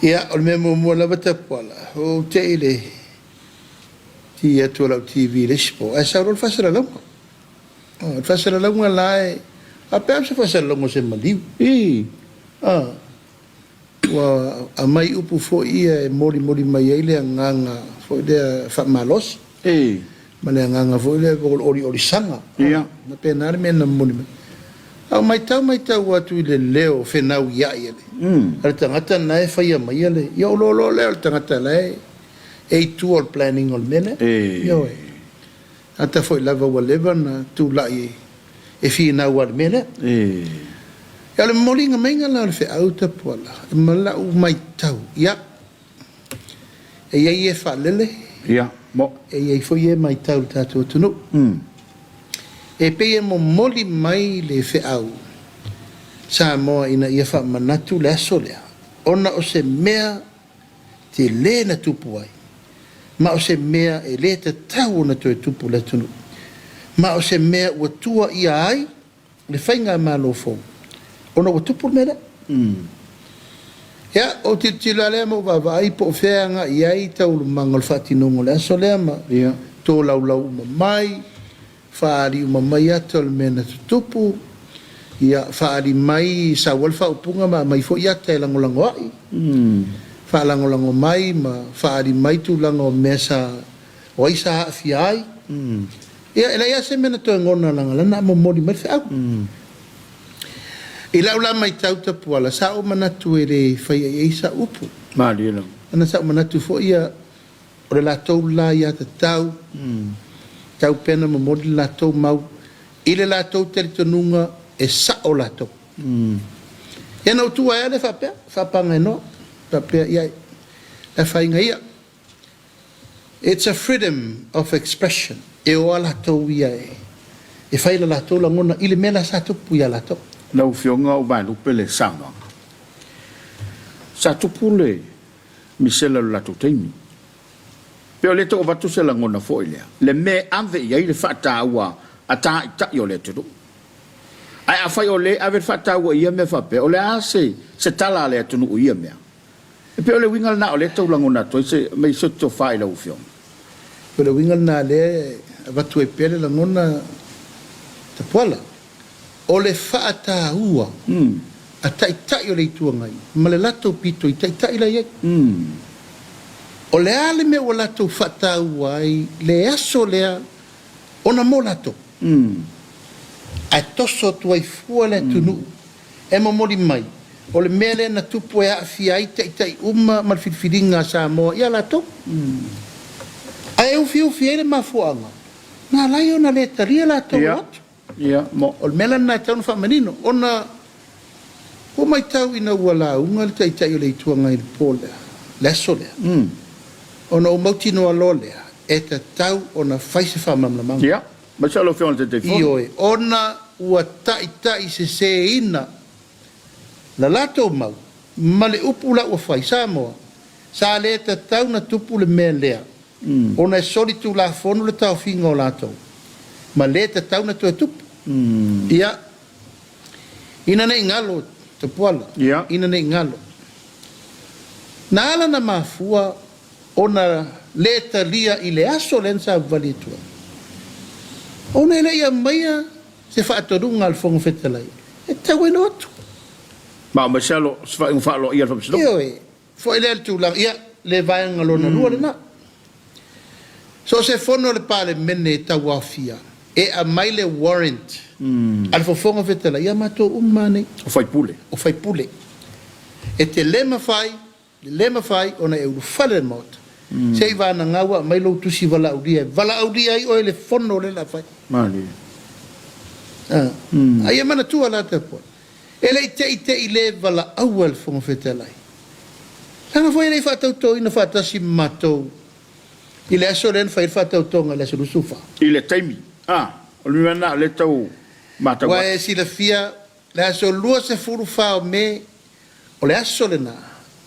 Ia, o le mea muamua lava Tapuala, ua ou te i le Ti atu o lau TV i le isi po, ae sau loa le faasalalauga. O le faasalalauga la e faapea o se faasalalauga o se maliu. I. A, ua aumai upu foi ia e molimoli mai ai le agaga foi lea faamalosi. I. Ma le agaga foi lea o le oliolisaga. Ia. E faapena le mea na momoli mai. A o maitau maitau atu i le leo fenauiai a le tagata lena e faia maia le, ia o loa lea o le tagata la e e i tua o le planning o le mea lea. Ioe. Ata foi lava ua leva ona tulai e finau lava i le mea lea. Ia o le momoliga maiga la o le feau Tapuala ma lau maitau, ia, e i ai e faalele, Ia, mo. e i ai foi e maitau i le tatou atunuu. E pei e momoli mai le feau Samoa ina ia faamanatu le aso lea ona o se mea tele na tupu ai, ma o se mea e le tatau ona toe tupu i le atunuu, ma o se mea ua tuaia ai le faigamalo fou ona ua tupu le mea lea. Ia, ou tilotilo lava lea ma ou vaavaai po o fea e agai i ai taualumaga o le faatinoga o le aso lea ma tolaulau uma mai. Faaali uma mai ata o le mea na tutupu, ia, faaali mai, sau ai le faaupuga ma aumai foi ata e lagolago ai, faalagolago mai ma faaali mai tulaga o mea sa, o ai sa aafia ai. Ia, e leai lava se mea na toe gona leaga o la na momoli mai le feau. I lau la maitau Tapuala, sa ou manatu e le faia i ai sau upu. Malie lava. Ona sa ou manatu foi ia, O le latou la aiatatau, tau pea na momoli le latou mau i le latou talitonuga e sa'o latou. Ia na ou tuu ai lava lea faapea, faapagainoa, faapea, ia, le afaina ia. It's a freedom of expression, e o lava latou ia e fai le latou lagona i le mea la sa tupu ia latou. Lau Afioga o Vaelupe le saunoaga. Sa tupu le misela i le latou taimi. Pe o lea tau avatu se lagona foi lea, le mea e ave i ai le faataua a taitai o le atunuu. Ae afai o lea e ave le faataua i ia mea faapea, o le a se, se tala a le atunuu i ia mea? E pei o le uiga lena o lea e tau lagona atu ai se, mai se tofa i lau Afioga. O le uiga lena lea e avatu ai pea le lagona Tapuala, o le faataua a Taitai o le Itu Agai ma le latou pito i Taitai la e i ai. O le a le mea ua latou faataua ai le aso lea ona mo latou? Ae toso atu ai fua le atunuu e momoli mai, o le mea lea na tupu e aafia ai taitai uma ma le filifiliga a Samoa ia latou. Ae ufiufi ai le mafuaaga na ala ai ona le talia latou o atu. O le mea la lena e tatau ona faamanino, ona ua matau ina ua lauga le Taitai o le Itu Agai i le po lea, le aso lea, ona ou mautinoa loa lea, e tatau ona fai se faamalamalamaga. Ia, aemaise lau Afioga i le Taitaifono. Ioe, ona ua taitaiseseina la latou mau ma le upu la ua fai, Samoa, sa le tatau na tupu le mea lea, ona e solitulafono le taofiga o latou, ma le tatau na toe tupu. Ia, ina ne i galo, Tapuala, ina ne i galo. Na ala na mafua ona le talia i le aso lea na savavali atu ai, ona e le i aumaia se faatonuga a le Fofoga Fetalai e tatau ai ona o atu. Ma aumai se alo, se faaiuga faaaloaia a le Faamasinoga. Ioe, foi lea i le tulaga, ia, le vaega lona lua lena. So o se fono a le Palemene e tauaofia, e aumai le warrant a le Fofoga Fetalai ia matou uma lava nei. O faipule. O faipule. E te le mafai E le mafai ona e ulufale i le Maota, se i vanaga ua aumai lou tusi valaaulia e valaaulia ai oe i le fono lea o le a fai. Malie. A ia manatua la tapuai, e le i teitei le valaaua e le Fofoga Fetalai, leaga foi e le i faatautoina faatasi ma matou i le aso lea na fai ai le faatautoga i le aso 24. I le taimi, a, o le mea lena o lea e tau matau Ua atu. e silafia, le aso 24 o Me O le aso lena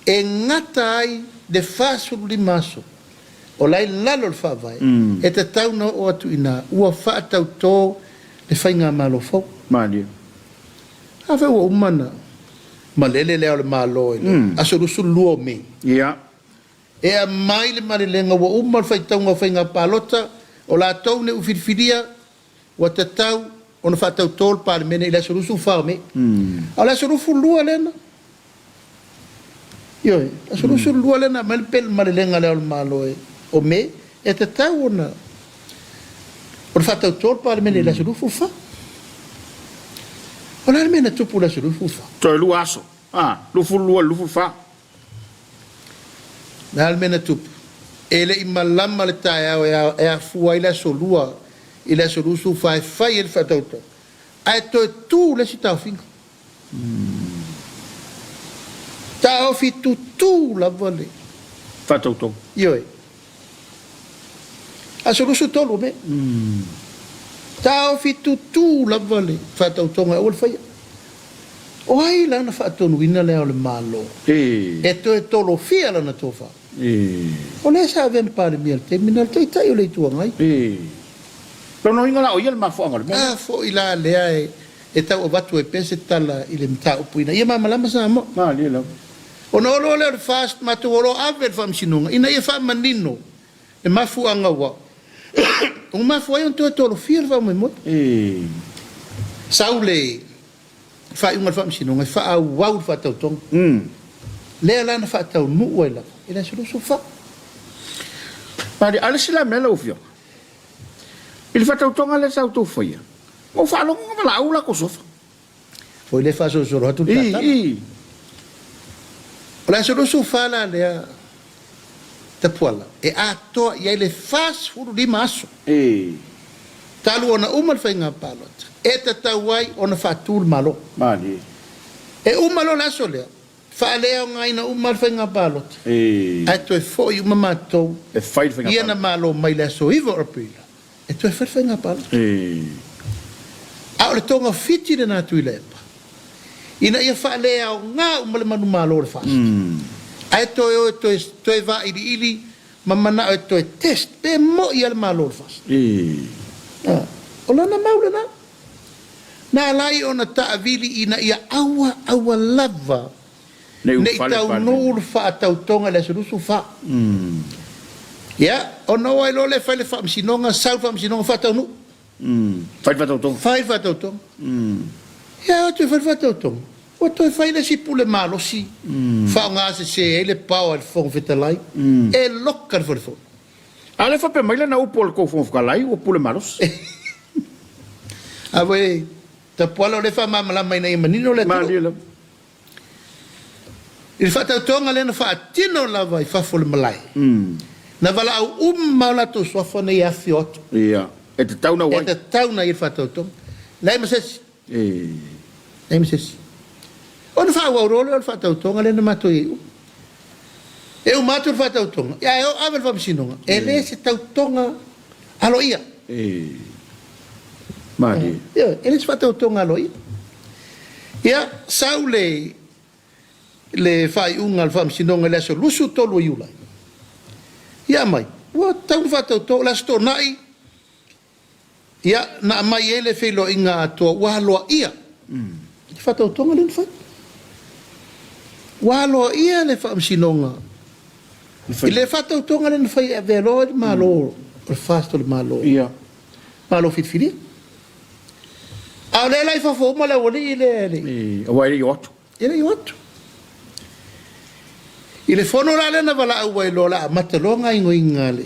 e gata ai le 45 aso o la e i lalo o le Faavae e tatau ona oo atu i ina ua faatautō le Faigamalo fou. Malie. Afai ua uma ona malele Le Ao o le Malo i le aso 22 o Me. Ia. E aumai le malelega ua uma le faitauga o faiga palota, o latou nei ua filifilia, Ua tatau ona faatautō le Palemene i le aso 24 o Me. A o le aso 22 lea na, ioe, aso 22 lea na aumai le malelega a Le Ao o le Malo e, o Me, e tatau ona ona faatautō le Palemene i le aso 24. O le a le mea na tupu i le aso 24? Toe lua aso, a, 22 i le 24. O le a le mea na tupu? E le i malama le taeao e afua ai le aso Lua i le aso 24 e fai ai le faatautauga, ae toe tu le isi taofiga. Taofi tutū lava le. Faatautauga. Ioe. Aso 23 o Me. Taofi tutū lava le faatautoga e aua le faia. O ai la na faatonuina Le Ao o le Malo e toe tolofia lana tofa? O lea sa avea ma Palemia i le taimi lena, le Taitai o le Itu Agai. Lona uiga la o ia le mafuaaga o le mea lea. A foi la lea e tau avatu ai pea se tala i le mataupu ina ia malamalama Samoa. Malie lava. Ona o loa lea o le FAST matou o lo o ave i le Faamasinoga ina ia faamanino le mafuaaga ua ua mafua ai ona toe tolofia le faamoemoe. Sau le faaiuga a le Faamasinoga e faaauau le faatautoga. Lea la na faataunuu ai lava i le aso 24. Malie, a o le isi la mea lau Afioga, i le faatautoga lea sa outou faia, ua ou faalogo na valaau latou sofa. Foi lea faasolosolo atu le tatala. O le aso 24 la lea Tapuala e atoa i ai le 45 aso talu ona uma le faiga palota e tatau ai ona faatu le Malo. E uma loa le aso lea, faaleaogaina uma lava le faiga palota, ae toe foi uma matou ia na malo mai le aso 9 o Aperila e toe fai le faiga palota. A o le togafiti lena a Tuilaepa, ina ia faaleaoga uma le manumalo o le FAST, ae toe o e toe vailiili ma manao e toe test pe moi lava le malo o le FAST. O lana mau lena. Na ala ai ona taavili ina ia aua aua lava ne i taunuu le faatautoga i le aso 24. Ia, ona o ai loa lea fai le faamasinoga, sau le faamasinoga faataunuu. Fai le faatautoga. Fai le faatautoga. Ia, o atu e fai le faatautoga, ua toe fai le isi pule malosi, faaaoga sese ai le power e le Fofoga Fetalai, e loka le Fale Fono. A o lea e faapea mai lana upu a le tou Fofoga Fetalai ua pule malosi. A voi Tapuala o lea e faamalamalama ina ia manino le atunuu. Malie lava. I le faatautoga lea na faatino lava i fafo o le malae, na valaau uma o latou suafa nei e afifio atu. Ia, e tatau na E tatau na i ai le faatautoga. Leai ma se isi. Leai ma se isi. Ona faaauau loa lea o le faatautoga lea na matou i ai uma. E uma atu le faatautoga, ia ae ave i le faamasinoga, e le se tautoga aloaia. Malie. Ioe, e le se faatautoga aloaia. Ia, sau le le faaiuga a le faamasinoga i le aso 23 o Iulai, ia aumai, ua tatau ona faatauto. O le aso Toonai, Ia, na aumai ai le feiloaiga atoa ua aloaia i le faatautoga lea na fai. Ua aloaia le Faamasinoga i le faatautoga lea na fai e avea loa le Malo o le FAST o le Malo, Malo filifilia. A o lea la i fafo uma le aualii lea e le i... Aua e le i o atu. E le i o atu. I le fono la lea na valaau ai loa o le a amata loa gaoioiga a le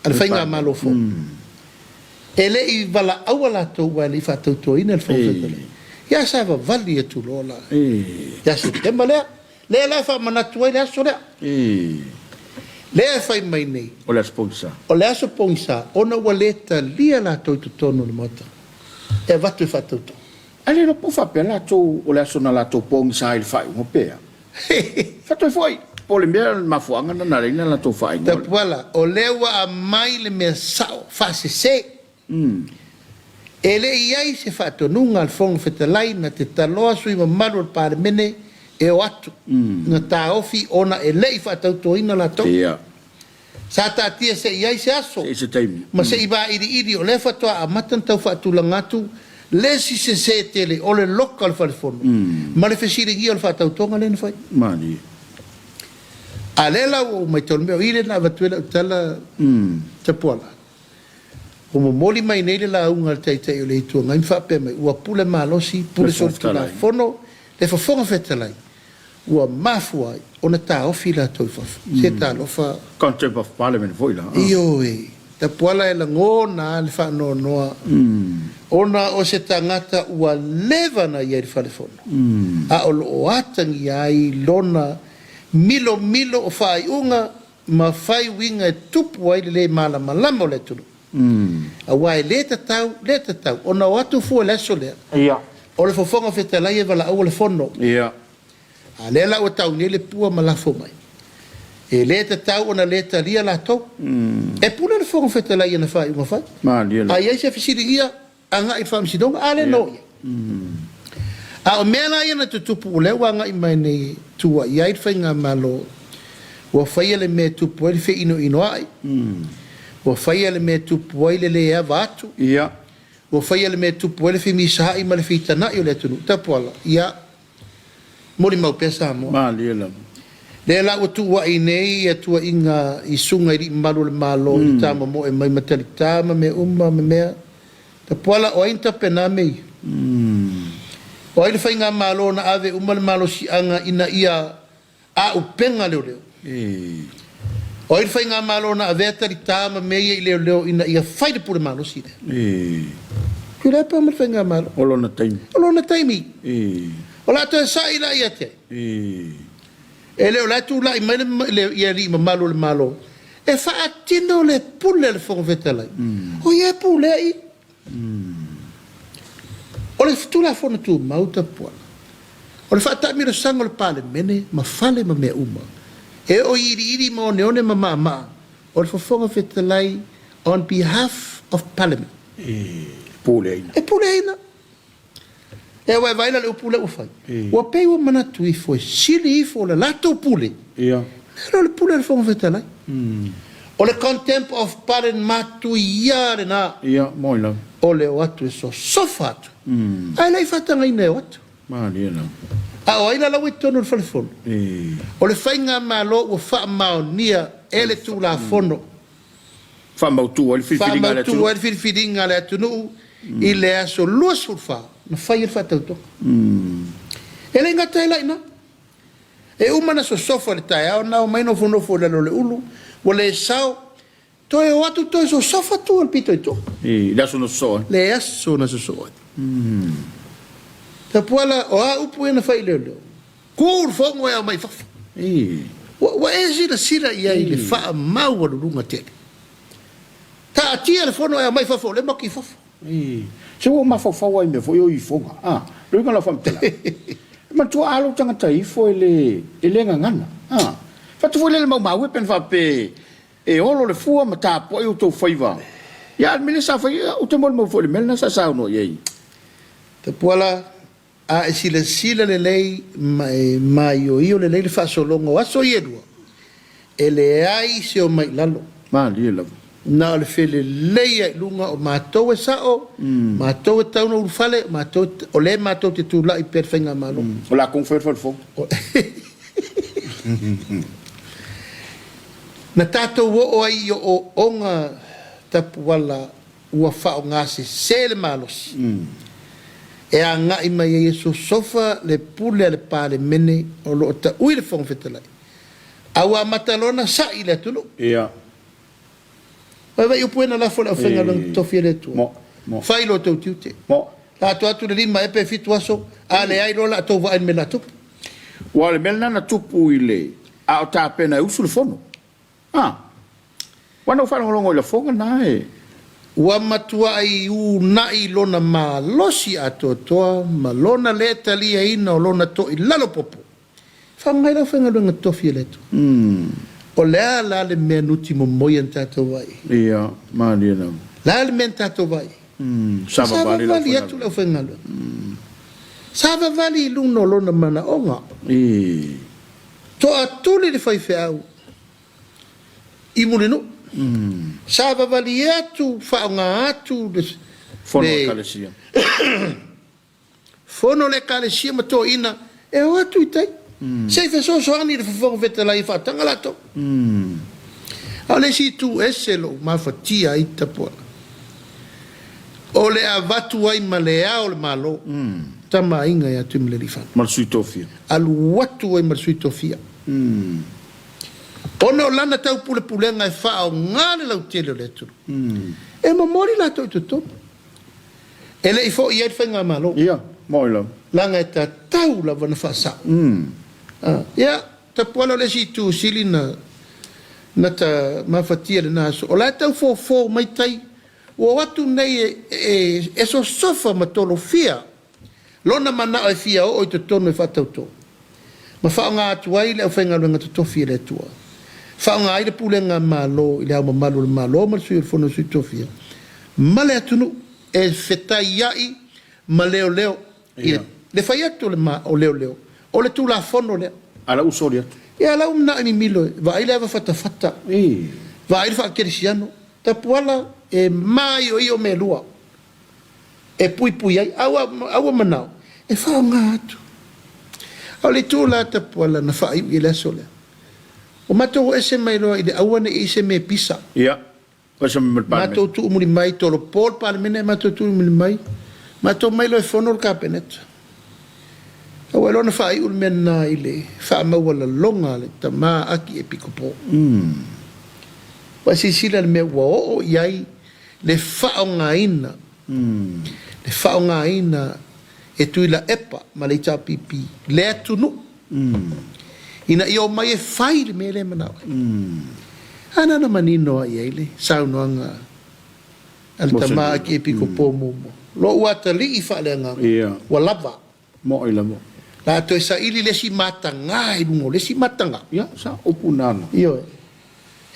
a le Faigamalo fou. E le i valaau'a latou aua e le i faatautoina le Fofoga Fetalai. Ia sa vavali atu loa la ia Setema lea. Lea la e faamanatu ai le aso lea. Lea e fai mai nei. O le aso pogisa. O le aso pogisa ona ua le talia latou i totonu o le Maota e avatu e faatauto. Ae le iloa po o faapea latou o le aso na latou pogisa ai i le faaiuga pe a. Faatoe foi, po o le mea o le mafuaaga lena na ala ai ona latou faaigoa. Tapuala, o lea ua aumai le mea sao, faasese. E le i i ai se faatonuga a le Fofoga Fetalai na te taloa sui mamalu o le Palemene e o atu, na taofi ona e le i faatautoina latou. Sa taatia se i ai se aso ma se i vailiili o lea faatoa amata ona tau faatulaga atu le isi sese tele o le loka o le fale fono ma le fesiligia o le faatautoga lea na fai. A lea la ua ou matau i le mea o i lea na avatu ai lau tala Tapuala, ua momoli mai nei le lauga a le Taitai o le Itu Agai ma faapea mai, ua pule malosi, pule solitulafono le Fofoga Fetalai Ua mafua ai ona taofi latou i fafo. Se talofa. Contempt of Parliament foi la. Ioe. Tapuala e lagona a le faanoanoa ona o se tagata ua leva ona i ai i le fale fono a o lo o atagia ai lona milomilo o faaiuga ma fai uiga e tupu ai le le malamalama o le atunuu. Aua e le tatau, le tatau ona o atu fua i le aso lea, o le Fofoga Fetalai e valaau o le fono. A lea la ua tau nei le pua ma lafo mai. E le tatau ona le talia latou. E pule le Fofoga Fetalai i ana faaiuga fai. A i ai se fesiligia, agai i le Faamasinoga, a lea na o i ai. A o mea la ia na tutupu o lea ua agai mai nei e tuuai ai le Faigamalo, ua faia le mea e tupu ai le feinoinoai, ua faia le mea e tupu ai le le ava atu, ua faia le mea e tupu ai le femisaai ma le fitanai o le atunuu. Tapuala, ia, molimau pea Samoa. Malie lava. Lea la ua tuuai nei ia tuuaiga i susuga i alii mamalu o le Malo i le tamomoe mai ma talita ma mea uma ma mea. Tapuala, o ai na tapena mea ia? O ai le faigamalo na ave uma le malosiaga ina ia auupega leoleo? O ai le faigamalo na avea talita ma mea ia i leoleo ina ia fai le pule malosi lea? Tuilaepa ma le faigamalo. O lona taimi. O lona taimi. O le a toe sa'i la ia te ai? E le o la e tulai mai le i alii mamalu o le Malo e faatino le pule a le Fofoga Fetalai. O ia e pulea i. O le Tulafono Tumau Tapuala. O le faataamilosaga o le Palemene ma fale ma mea uma, e oo i iliili ma oneone ma maamaa, o le Fofoga Fetalai on behalf of Parliament. E puleaina. E puleaina. E ua e vaai la le upu lea ua fai. Ua pei ua manatu ifo e sili ifo le latou pule. Ia. Nai lo le pule a le Fofoga Fetalai. O le contempt of Parliament matuia lena. Ia, moi lava. O le o atu e sosofa atu. Ae le i faatagaina e o atu. Malie lava. A o ai la la ua i totonu o le fale fono? O le faigamalo ua faamaonia e le Tulafono. Faamautu ai le filifiliga a le atunuu. Faamautu ai le filifiliga a le atunuu i le aso 24 na fai ai le faatautoga. E le i gata ai la i ina. E uma ona sosofa i le taeao na omai nofonofo i lalo o le ulu, ua le sao, toe o atu toe sosofa tua le pito i tua. I le aso na sosoo ai. Le aso na sosoo ai. Tapuala, o a upu ia na fai i leoleo? Ku le fono e aumai i fafo. Ua e silasila i ai i le faamaualuluga tele. Taatia le fono e aumai i fafo, o lea matou te i fafo. Se ua ou mafaufau lava i mea foi ia o ifoga. A, le uiga o lau faamatalaga, e manatua a lou tagata ifo e le, e le gagana. A, fatu foi lea i le maumau e pe ana faapea e olo le fua ma tapuai outou faiva. Ia, a o le mea lea sa fai, ou te molimau foi i le mea lena sa saunoa i ai. Tapuala, A e silasila lelei ma e maioio lelei le faasologa o aso ia e lua, e leai se omai i lalo. Malie lava. Na o le felelei lava i luga, o matou e sao, matou e tau ona ulufale, o matou, o lea matou te tulai pea i le faigamalo. O la kou fai o le fale fou. Na tatou oo ai i ooooga tapuala ua faaaogasese le malosi e agai mai ai e sosofa le pule a le Palemene o lo o taui le Fofoga Fetalai, a ua amata loa ona sa'i le atunuu. Ia. Ua vaai upu ia na lafo e le aufaigaluega totofi a le Atua, Fai lo outou tiute. La atoa atu le lima ea pe fitu aso, a leai loa la outou vaai i le mea la tupu. Aua o le mea lena na tupu i le, a o tapena e usu le fono. A! Ua na ou faalogologo i lafoga na e. Ua matuai uunai lona malosi atoatoa ma lona le taliaina o lona toilalo popo. Faamai lau faigaluega tofi e le Atua. O le a la le mea nuti momoi a na tatou vaai ai? Ia, malie lava. Le a le mea na tatou vaai ai? Savavali atu le aufaigaluega. Savavali i luna o lona manaoga. Toatuli le faifeau i Mulinuu. Savavali atu, faaaoga atu le Fono a Ekalesia. Fono a le Ekalesia ma toeaiina e o atu i tai. Se i fesoasoani i le Fofoga Fetalai e faataga latou. A o le isi itu ese lou mafatia ai tapuaga, o le avatu ai ma le Ao o le Malo, Tama Aiga ia Tuimalealiifano. Ma le Sui Tofia. Alu atu ai ma le Sui Tofia. Ona o lana taupulepulega e faaaoga le lautele o le atunuu, e momoli latou i totonu. E le i foi ai le faigamalo. Ia, moi lava. Leaga e tatau lava ona faasao. Ia, tapuala o le isi itu sili na na ta mafatia i lena aso, o la e tau fofo mai tai, ua o atu nei e, e, e sosofa ma tolofia Lona manao e fia oo i totonu e faatauto, ma faaaoga atu ai le aufaigaluega totofi a le Atua. Faaaoga ai le pulega a Malo i le Ao Mamalu o le Malo ma le Sui o le Fono a Sui Tofia ma le atunuu e fetaiai ma leoleo i le fai atu o le o leoleo o le Tulafono lea. A la ua soli atu. Ia a la ua manao i mimilo e vaai le ava fatafata, vaai le faakerisiano, tapuala e maioio mea e lua. e puipui ai, a ua manao e faaaoga atu. A o le itu la Tapuala na faaiu i le aso lea, ua matou o ese mai loa i le aua ne i i se mea e pisa. Ia, o ese mai ma le Palemene. Matou tuu muli mai, tolopo le Palemene ae matou tuu muli mai, matou omai loa e fono le Kapeneta. A ua iloa na faaiu le mea lena i le faamaualaloga a le tama Akiepikopo. Ua e silasila i le mea ua oo i ai le faaaogaina, le faaaogaina e Tuilaepa ma le HRPP le atunuu ina ia omai e fai le mea lea e manao ai. A na ona manino lava i ai le saunoaga a le tama Akiepikopo muamua, Lou atalii faaleagaga, ua lava. Moʻi lava. Le a toe saili le isi matagā i luga o le isi matagā. Ia, sa upu nana. Ioe.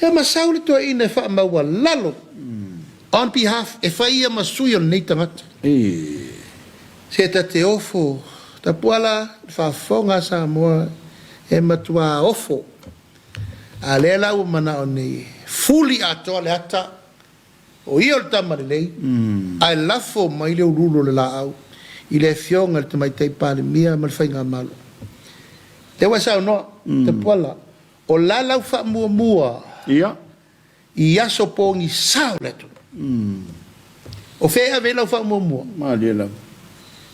Ia ma sau le toeaina e faamaualalo on behalf, e fai ia ma sui o lenei tagata. Se ta te ofo, Tapuala, le faafofoga a Samoa e matuā ofo. A lea la ua manao nei e fuli atoa le ata, o ia o le tama lelei, ae lafo mai le uluulu o le laau i le Afioga i le Tamaitai Palemia ma le Faigamalo. Lea ua e saunoa, Tapuala, O la lau faamuamua i aso pogisa o le atunuu. O fea e ave ai lau faamuamua? Malie lava.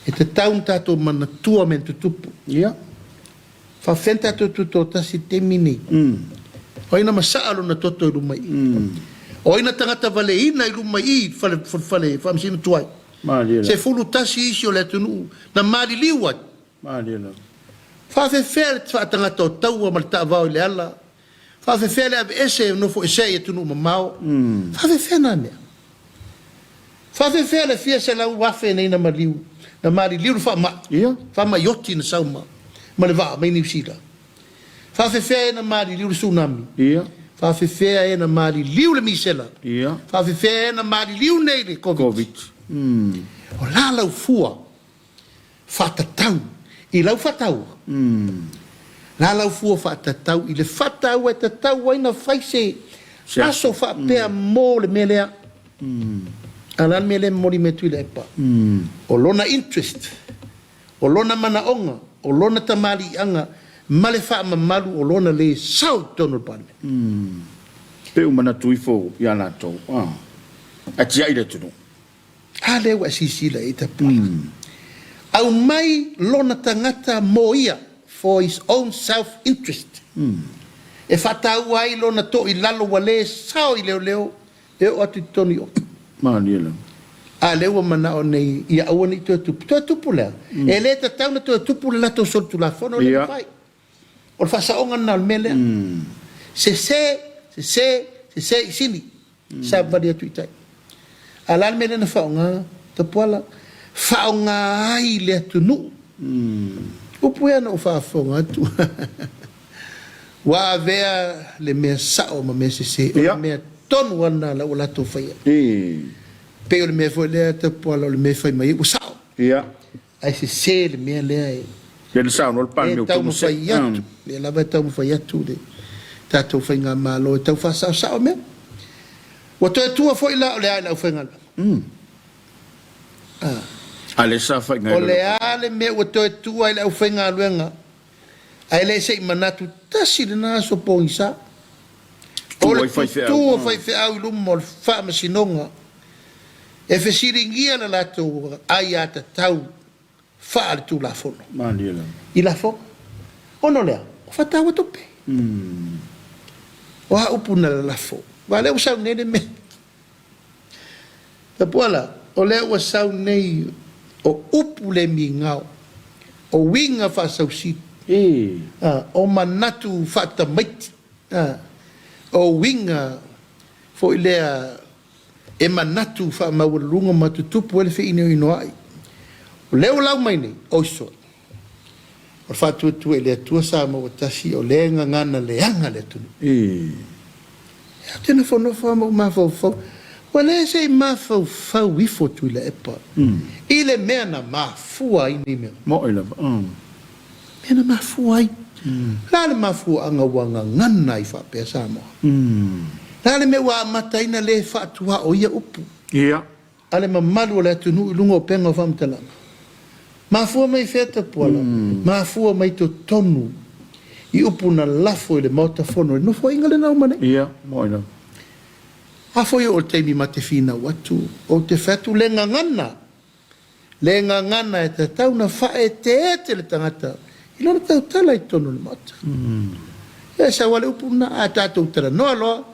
E tatau ona tatou manatua mea na tutupu. Faafefea ona tatou tutoatasi i le taimi lenei? O ai na masaa lona toto i luma i i? O ai na tagata valeina i luma i i i le fale faamasino tuai? Malie lava. 11 isi o le atunuu na maliliu ai. Malie lava. Faafefea le faatagata o taua ma le taavao i le ala? Faafefea le aveese e nofoesea i atunuu mamao? Faafefea na mea? Faafefea le fia 100,000 nei na maliu, na maliliu le faamai, faamai oti na sau ma, ma le vaa mai Niu Sila? Faafefea e na maliliu le tsunami? Faafefea e na maliliu le misela? Faafefea e na maliliu nei le Covid? Covid. O la lau fua faatatau i lau faataua. La lau fua faatatau i le faataua e tatau ai na fai se aso faapea mo le mea lea. A o le a le mea lea e momoli mai Tuilaepa? O lona interest, o lona manaoga, o lona tamaliiaga ma le faamamalu o lona le sao i totonu o le Palemene. Pe ua manatu ifo ia latou, ae tiai le atunuu. A lea ua e silasila i ai Tapuala. Aumai lona tagata mo ia, for his own self interest. E faataua ai lona toilalo ua le sao i leoleo e oo atu i totonu i o. Malie lava. A lea ua manao nei ia aua ne i toe tupu. Toe tupu le a? E le tatau ona toe tupu le latou solitulafono lea na fai. O le faasaoga lena o le mea lea. Sese, sese, sese i sini. Savali atu i tai. A o le a le mea lea na faaaoga Tapuala? Faaaoga ai le atunuu. Upu ea na ou faafofoga atu. Ua avea le mea sao ma mea sese. O le mea tonu lava lena la ua latou faia. Pei o le mea foi lea Tapuala o le mea e fai mai ai ua sao. Ae sese le mea lea e. Lea na saunoa le Palemia ua taumafai atu, lea lava e taumafai atu le tatou faigamalo e tau faasaosao mea. Ua toe tua foi la o le a i le aufaigaluega. A lea sa fai O le a le mea ua toe tua i le aufaigaluega ae le se i manatu tasi lena aso pogisa. O le tutu o faifeau i luma o le faamasinoga e fesiligia le latou aiatatau faaletulafono i lafoga. Ona o le a? O faataua tupe. O a upu na lalafo? Aua o lea ua sau nei le mea. Tapuala, o lea ua sau nei o upu le migao, o uiga faasausili, o manatu faatamaiti, o uiga foi lea e manatu faamaualuluga ma tutupu ai le feinoinoai. O lea ua lau mai nei, oi sole, o le faatuatua i le Atua Samoa ua tasi, o lea e gagana leaga le atunuu. Ou te nofonofo lava ma ou mafaufau, ua le se i mafaufau ifo Tuilaepa i le mea na mafua ai nei mea. Moʻi lava. Mea na mafua ai. O le a le mafuaaga ua gagana ai faapea Samoa? O le a le mea ua amata ai na le faatuaoia upu? A le mamalu o le atunuu i luga o upega o faamatalaga. Mafua mai fea Tapuala? Mafua mai totonu i upu na lafo i le Maota Fono i le Nofoaiga lena uma nei. Ia, moe lava. A foi oo i le taimi ma te finau atu, ou te fai atu le gagana, le gagana e tatau na faaeteete le tagata i lana tautala i totonu o le Maota. Ia e sau lava le upu lena, a tatou talanoa loa,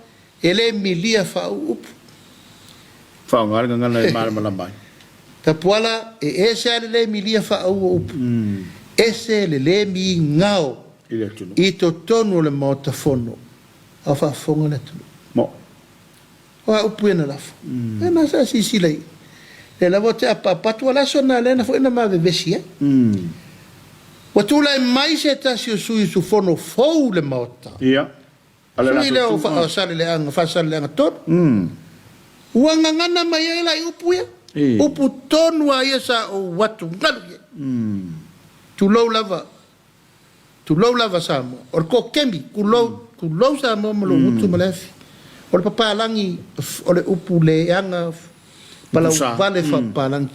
E le milia faauu upu. Faaaoga le gagana e malamalama ai. Tapuala, e ese lava le le milia faauu o upu, ese le le migao i totonu o le Maota Fono a o faafofoga le atunuu. Mo. O a upu ia na lafo? E na sa silasila i lea lava ou te apaapa atu, o le aso lena lea na foi na ma vevesi ai. Ua tulai mai se tasi o sui usufono fou i le Maota. Ia. A le Sui latou lea o tu. fa, o Saleleaga, Faasaleleaga 3. Ua gagana mai ai la i upu ia. E. Upu tonu lava ia sa ou atugalu i ai. Tulou lava. Tulou lava Samoa. O le kokemi, tulou, tulou Samoa ma lou gutu ma le afi. O le papalagi, o le upu leaga, palauvale faapapalagi.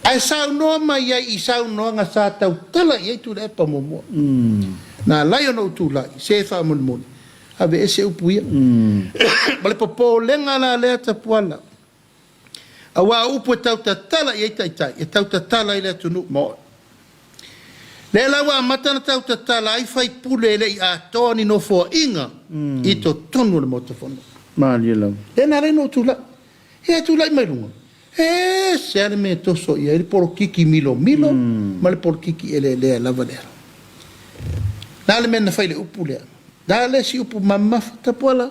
Ae saunoa mai ai i saunoaga sa tautala i ai Tuilaepa muamua. Na ala ai ona ou tulai, se faamolemole, aveese upu ia. Ma le popolega la lea Tapuala, aua o upu e tautatala i ai taitai, e tautatala ai le atunuu. Lea la ua amata ona tautatala ai faipule e le i atoa ni nofoaiga i totonu o le Maota Fono. Malie lava. Lea na ala ai ona ou tulai. Ia e tulai mai luga, e ese lava le mea e toso i ai le polokiki milomilo ma le polokiki eleelea lava lea. O le a le mea na fai i le upu lea? O le a le isi upu mamafa Tapuala?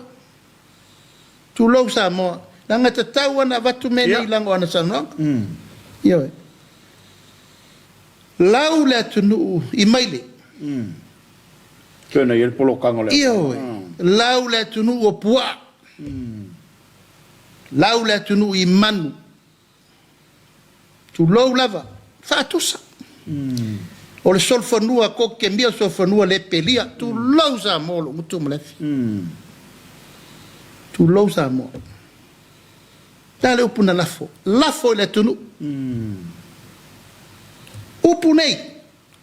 Tulou Samoa, leaga e tatau lava ona avatu mea nei i lago o ana saunoaga. Ioe. Lau le atunuu i Maile. Pei ona i ai le polokaga o le Ioe. Lau le atunuu o Puaa. Lau le atunuu i Manu. Tulou lava, faatusa. O le solofanua kokemia, o le solofanua le pelia. Tulou Samoa o lou gutu ma le afi. Tulou Samoa. Le a le upu na lafo? Lafo i le atunuu. Upu nei,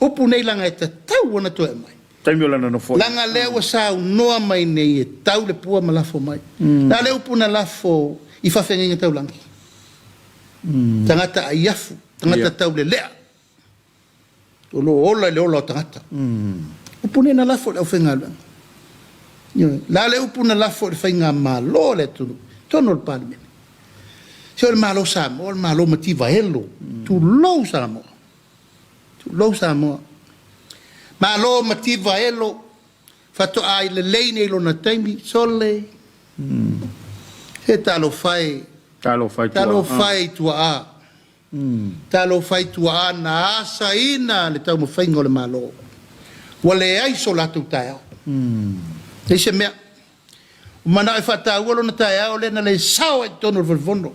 upu nei leaga e tatau ona toe aumai. Taimi o lana nofoaiga. Leaga lea ua saunoa mai nei e tau le pua ma lafo mai. Le a le upu na lafo i faafeagaiga taulagi? Tagata aiafu, tagata taulelea, o lo o ola i le ola o tagata. Upu nei na lafo i le aufaigaluega. Ioe. Le a le upu na lafo i le faigamalo a le atunuu, totonu o le Palemene. Se o le Malo Samoa, o le Malo mativa elo. Tulou Samoa. Tulou Samoa. Malo mativa elo, faatoa lelei nei lona taimi, sole. Se talofa e. Talofa e tuaa. Talofa e i tuaa. Talofa e i tuaa na asaina le taumafaiga o le Malo. Ua leai so latou taeao. Leai se mea. Ua manao e faataua lona taeao lea na le sao ai i totonu o le Falefono.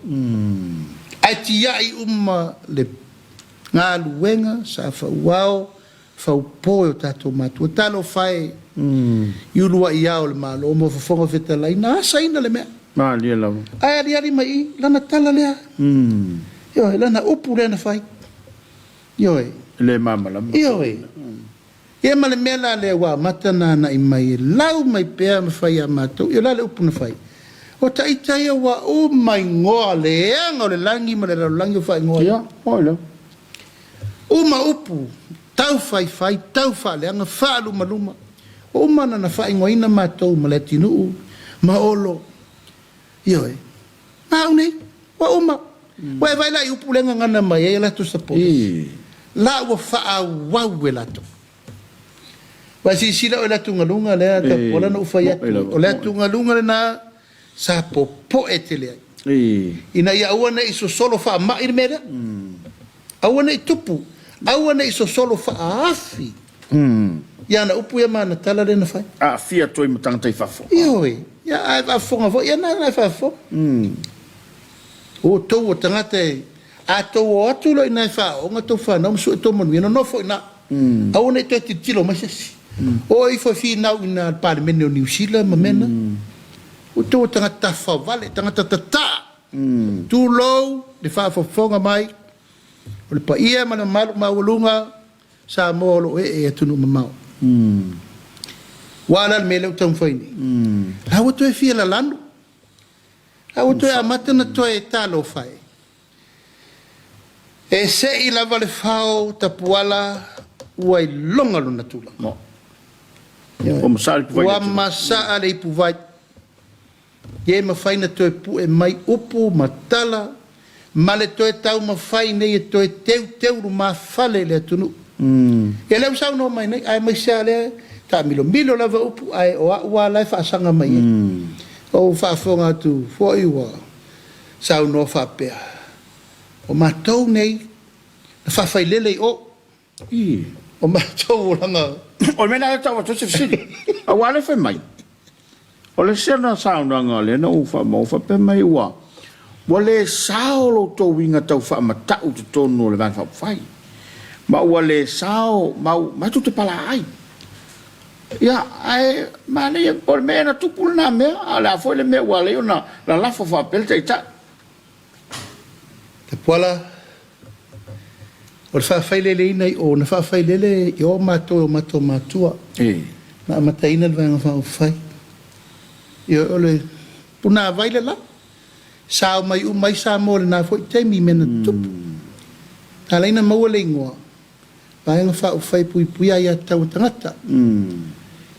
Ae tiai uma le galuega sa fauao faupo e o tatou matua. Talofa e i uluai ao o le Malo mo Fofoga Fetalai na asaina le mea. Malie lava. Ae aliali mai i lana tala lea. Ioe, lana upu lea na fai. Ioe. E le malamalama. Ioe. Ia ma le mea la lea ua amata ona anai mai e lau mai pea ma fai ia matou, ia o le a le upu na fai? O ita ia ua uma igoa leaga o le lagi ma le lalolagi o faaigoa ia. Ia, oi lava. Uma upu, tau faifai, tau faaleaga, faalumaluma, ua uma ona na faaigoaina matou ma Leatinuu ma Olo. Ioe. Ma au nei, ua uma. Ua e vaai la i upu lea e gagana mai ai a latou supporters? La ua faaauau e latou. Ua e silasila oe i le atugaluga lea Tapuala na ou fai atu, o le atugaluga lena sa popoe tele ai. Ina ia aua ne i sosolo faamai le mea lea. Aua ne i tupu, aua ne i sosolo faaafi i ana upu ia ma ana tala lea na fai. Aafia atu ai ma tagata i fafo. Ioe, ia ae faafofoga foi, ia na e faafofoga. O outou o tagata e, a tou o atu loa i ina e faaooga tou fanau ma sue tou manuia, nonofo i ina. Aua ne i toe tilotilo mai se isi. O ifo e finau i ina i le Palemene o Niu Sila ma mea na. O outou o tagata tafavale, tagata tataa. Tulou le faafofoga mai o le paia ma le mamalu maualuga Samoa o lo o ee i atunuu mamao. Ua a la le mea lea ua taumafai nei? La ua toe fia lalanu. La ua toe amata ona toe talofa e. E sei lava le fao tapuala ua iloga lona tulaga. Ua masaa le ipuvai. Ua masaa le ipuvai. Ia e mafai na toe pue mai upu ma tala ma le toe taumafai nei e toe teuteu lumafale i le atunuu. Ia lea ua saunoa mai nei, aemaise lava lea taamilomilo lava upu, ae o au lava la e faasaga mai ai. Ua ou faafofoga atu foi ua saunoa faapea, o matou nei na faafailele i o. O matou olaga. O le mea lena lea e tau atu ai se fesili. Aua o lea e fai mai, o le isi ana saunoaga lea na ou faamaua faapea mai ua ua le sao lo outou uiga tau faamatau i totonu o le Vaega Faaupufai, ma ua le sao ma ma tou te palaai. Ia, ae manaia, po o le mea ea na tupu lena mea, a o le a foi le mea ua ala ai ona lalafo faapea le Taitai. Tapuala, o le faafaileleina i o, na faafailele i o matou e o matou matua. Na amataina le Vaega Faaupufai. Ioe, o le punavai le la. Sao mai uma ai Samoa i lena foi taimi i mea na tutupu. Na ala ai ona maua le igoa, Vaega Faaupufai e Puipuia Aia Tatau a Tagata.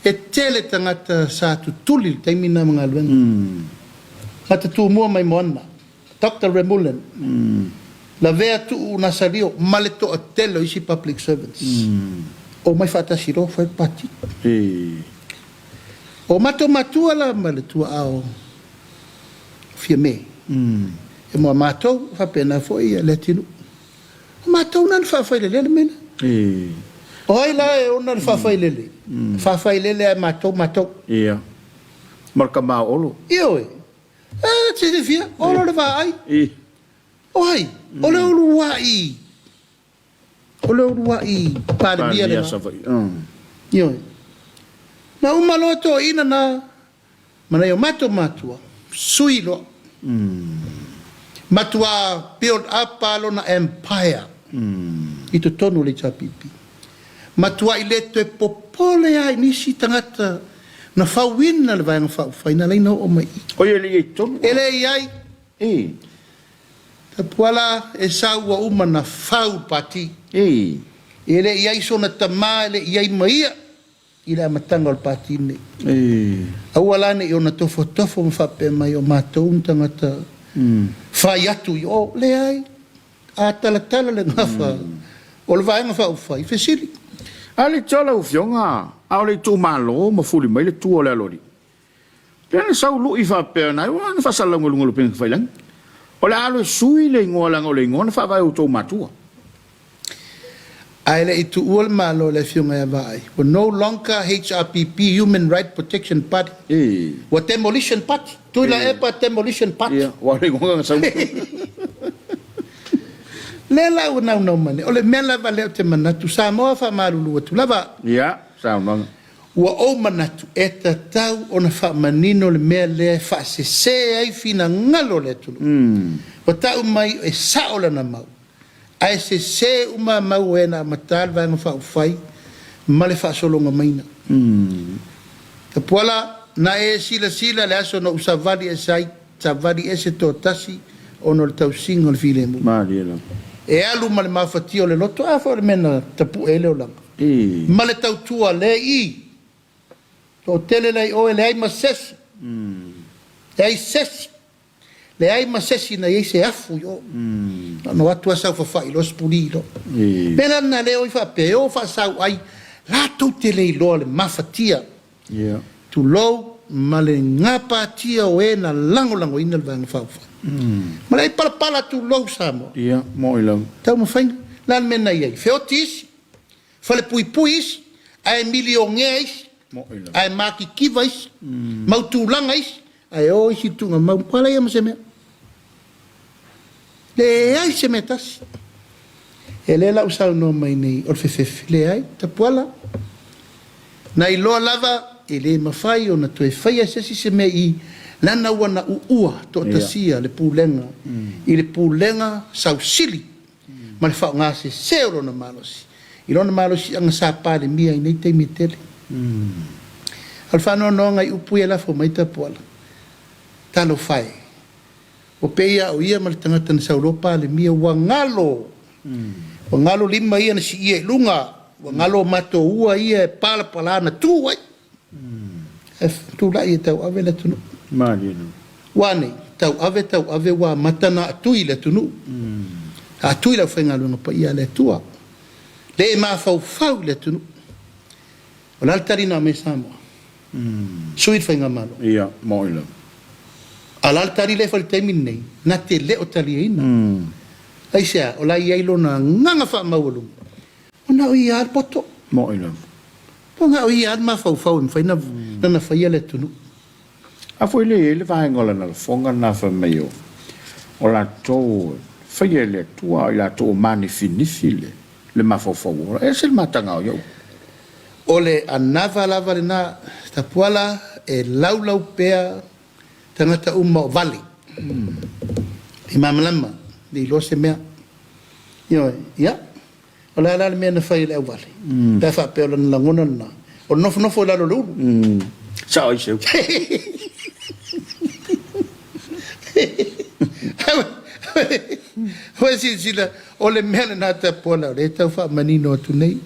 E tele tagata sa tutuli i le taimi lena ma galuega. Tagata tumua mai Moana, Doctor Remulan, Lavea Tuu Nasalio ma le toatele o isi public servants. Omai faatasi loa fai le pati. O matou matua la ma le tuaa o Fiame, e mo a matou, faapena foi Leatinuu. O matou na na faafailele le mea lea. O ai la e ona le faafailele? E faafailele lava e matou matou. Ia. Ma le tama o Olo. Ioe. E te silafia, Olo le vaai. O ai? O le uluai, o le uluai Palemia lena. Ioe. Na uma loa toeaiina na ma nai o matou matua, sui loa. Matua build up lava lona empire i totonu o le HRPP. Matuai le toe popole lava i nisi tagata na fauina le Vaega Faaupufai na ala ai ona oo mai i i. Oi e le i ai i totonu? E le i ai. Tapuala e sau ua uma na fau le pati. E le i ai sona tama, e le i ai ma ia i le amataga o le pati lenei. Aua la ne i ona tofotofo ma faapea mai o matou ni tagata fai atu i o. Leai, a talatala le gafa o le Vaega Faaupufai, fesili. A le tia lau Afioga, a o le itumalo ma fuli mai le tua o le aloalii. Lea na sau lui faapea na ua na faasalalauga i luga o le upega tafailagi. O le a alu e sui le igoa leaga o le igoa na faavae e outou matua. Ae le i tuua le Malo e le Afioga ia Vaai, ua no longer HRPP Human Right Protection Party, ua Demolition Party, Tuilaepa Demolition Party. Ia, ua le igoa na sau. Lea la ua naunau mai nei, o le mea lava lea ou te manatu, Samoa faamalulu atu lava. Ia, saunoaga. Ua ou manatu e tatau ona faamanino le mea lea e faasese ai finagalo o le atunuu. Ua tau mai e sao lana mau, ae sese uma mau o e na amata le Vaega Faaupufai ma le faasologa maina. Tapuala, na e silasila le aso na ou savali ese ai, savali ese toatasi ona o le tausiga o le filemu. E alu ma le mafatia o le loto, a foi o le mea na tapue ai le olaga. Ma le tautua le i toatele la i o e leai ma sesi, leai sesi, leai ma sesi na i ai se afu i o. Na ona o atu lava saofafai loa sipuli loa. Mea la lena lea oi faapea e o faasau ai latou te le iloa le mafatia, tulou, ma le gapatia o e na lagolagoina le Vaega Faaupufai. Ma le ai palapala, tulou Samoa. Taumafaiga. O le a le mea na i ai? Feoti isi. Falepuipui isi, ae milionea isi, ae matitiva isi, mau tulaga isi, ae o isi i tuugamau. Ua leai ma se mea. Leai se mea tasi. E lea la ua saunoa mai nei o le fefefe. Leai, Tapuala. Na iloa lava e le mafai ona toe faia se isi se mea i lana ua na uua toatasia le pulega i le pulega sausili ma le faaaoga sese o lona malosi i lona malosiaga sa Palemia i nei taimi e tele. O le faanoanoaga i upu ia e lafo mai Tapuala, Talofa e, ua pei lava o ia ma le tagata na sau loa Palemia ua galo, ua galo lima ia na siia i luga, ua galo matou ua ia e palapala na tu ai. Ae tulai e tauave le atunuu. Ua nei, tauave, tauave ua amata ona atui le atunuu. Atui le aufaigaluega paia a le Atua. Le mafaufau i le atunuu. O le a le tali na aumai e Samoa? Sui le faigamalo. Ia, moni lava. A o le a le tali lea e fai i le taimi lenei? Na te le o taliaina. Aisea? O la e i ai lona agaga faamaualuga. na o ia lava le poto. Mo'i lava. Ua na o ia lava le mafaufau e mafai ona faia le atunuu. A foi lea e i ai le vaega o lana lafoga lena fai mai o o latou e faia e le Atua a o i latou o manifinifi le mafaufau ola. E ese le mataga o ia upu. O le anava lava lena, Tapuala, e laulau pea tagata uma o vale. E malamalama, le iloa se mea. Ioe, ia, o le a la le mea na fai e le auvale? Pe a faapea o lona lagona lena, o le nofonofo i lalo o le ulu. Sao ai se upu. Ua silasila, o le mea lena Tapuala o lea e tau faamanino atu nei.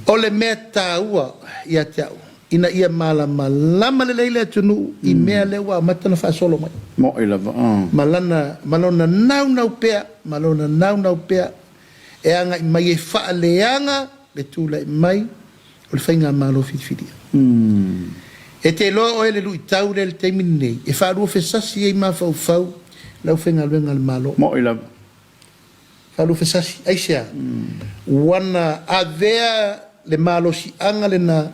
O le mea taua ia te au, ina ia malamalama lelei le atunuu i mea lea ua amata ona faasolo mai. Mo'i lava. Ma lana, ma lona naunau pea, ma lona naunau pea e agai mai e faaleaga le tulai mai o le faigamalo filifilia. E te iloa oe le luitau lea i le taimi lenei e faaluafesasi ai mafaufau le aufaigaluega a le Malo. Mo'i lava. Faaluafesasi, aisea? Ua na avea le malosiaga lena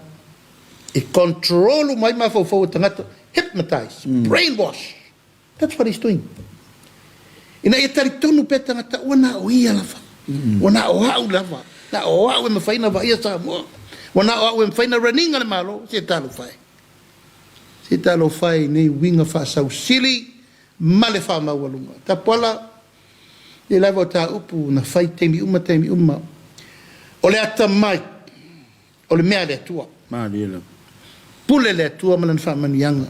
e control uma ai mafaufau o tagata, hypnotize, brainwash. That's what he's doing. Ina ia talitonu pea tagata ua na o ia lava. Ua na o au lava. Na o au e mafai ona vaaia Samoa. Ua na o au e mafai ona run ina le Malo. Se talofa e. Se talofa e i nei uiga faasausili ma le faamaualuga. Tapuala, lenei lava o ta upu na fai taimi uma taimi uma. O le atamai. O le mea a le Atua. Malie lava. Pule le Atua ma Lana faamanuiaga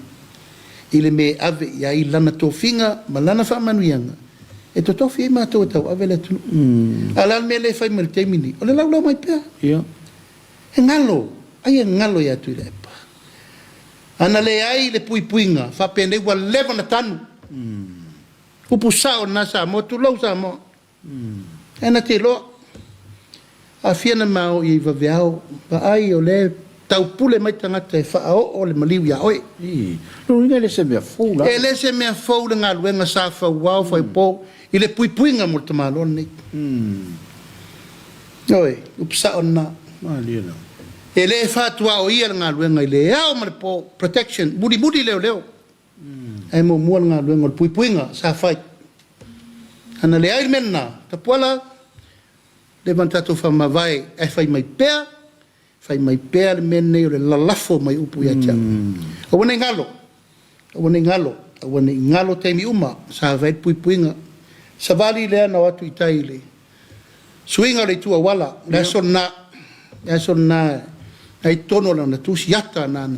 i le mea e ave i ai Lana tofiga ma Lana faamanuiaga e totofi ai matou e tauave le atunuu. A o le a le mea lea e fai mai i le taimi lenei? O le laulau mai pea. E galo, ai e galo ia Tuilaepa. A na leai le puipuiga faapenei ua leva ona tanu. Upu sao lena Samoa, tulou Samoa. Ae na te iloa, aafia na maoi ai vaveao, vaai o lea e taupule mai tagata e faaoo le maliu ia oe. Ii, lona uiga e le se mea fou la. E le se mea fou le galuega sa fauao faupo i le puipuiga mo le tamaloa lenei. Ioe, upu sao lena. Malie lava. E le fatuaoia le galuega i le ao ma le po, protection, mulimuli leoleo. Ae muamua le galuega o le puipuiga sa fai. Ana leai le mea lena, Tapuala, leva ona tatou faamavae ae fai mai pea, fai mai pea le mea lenei o le lalafo mai upu ia te au. Aua ne i galo, aua ne i galo, aua ne i galo taimi uma sa fai ai le puipuiga. Savali lea na o atu i tai i le suiga o le itu auala, le aso lena, le aso lena na i totonu o lana tusi ata na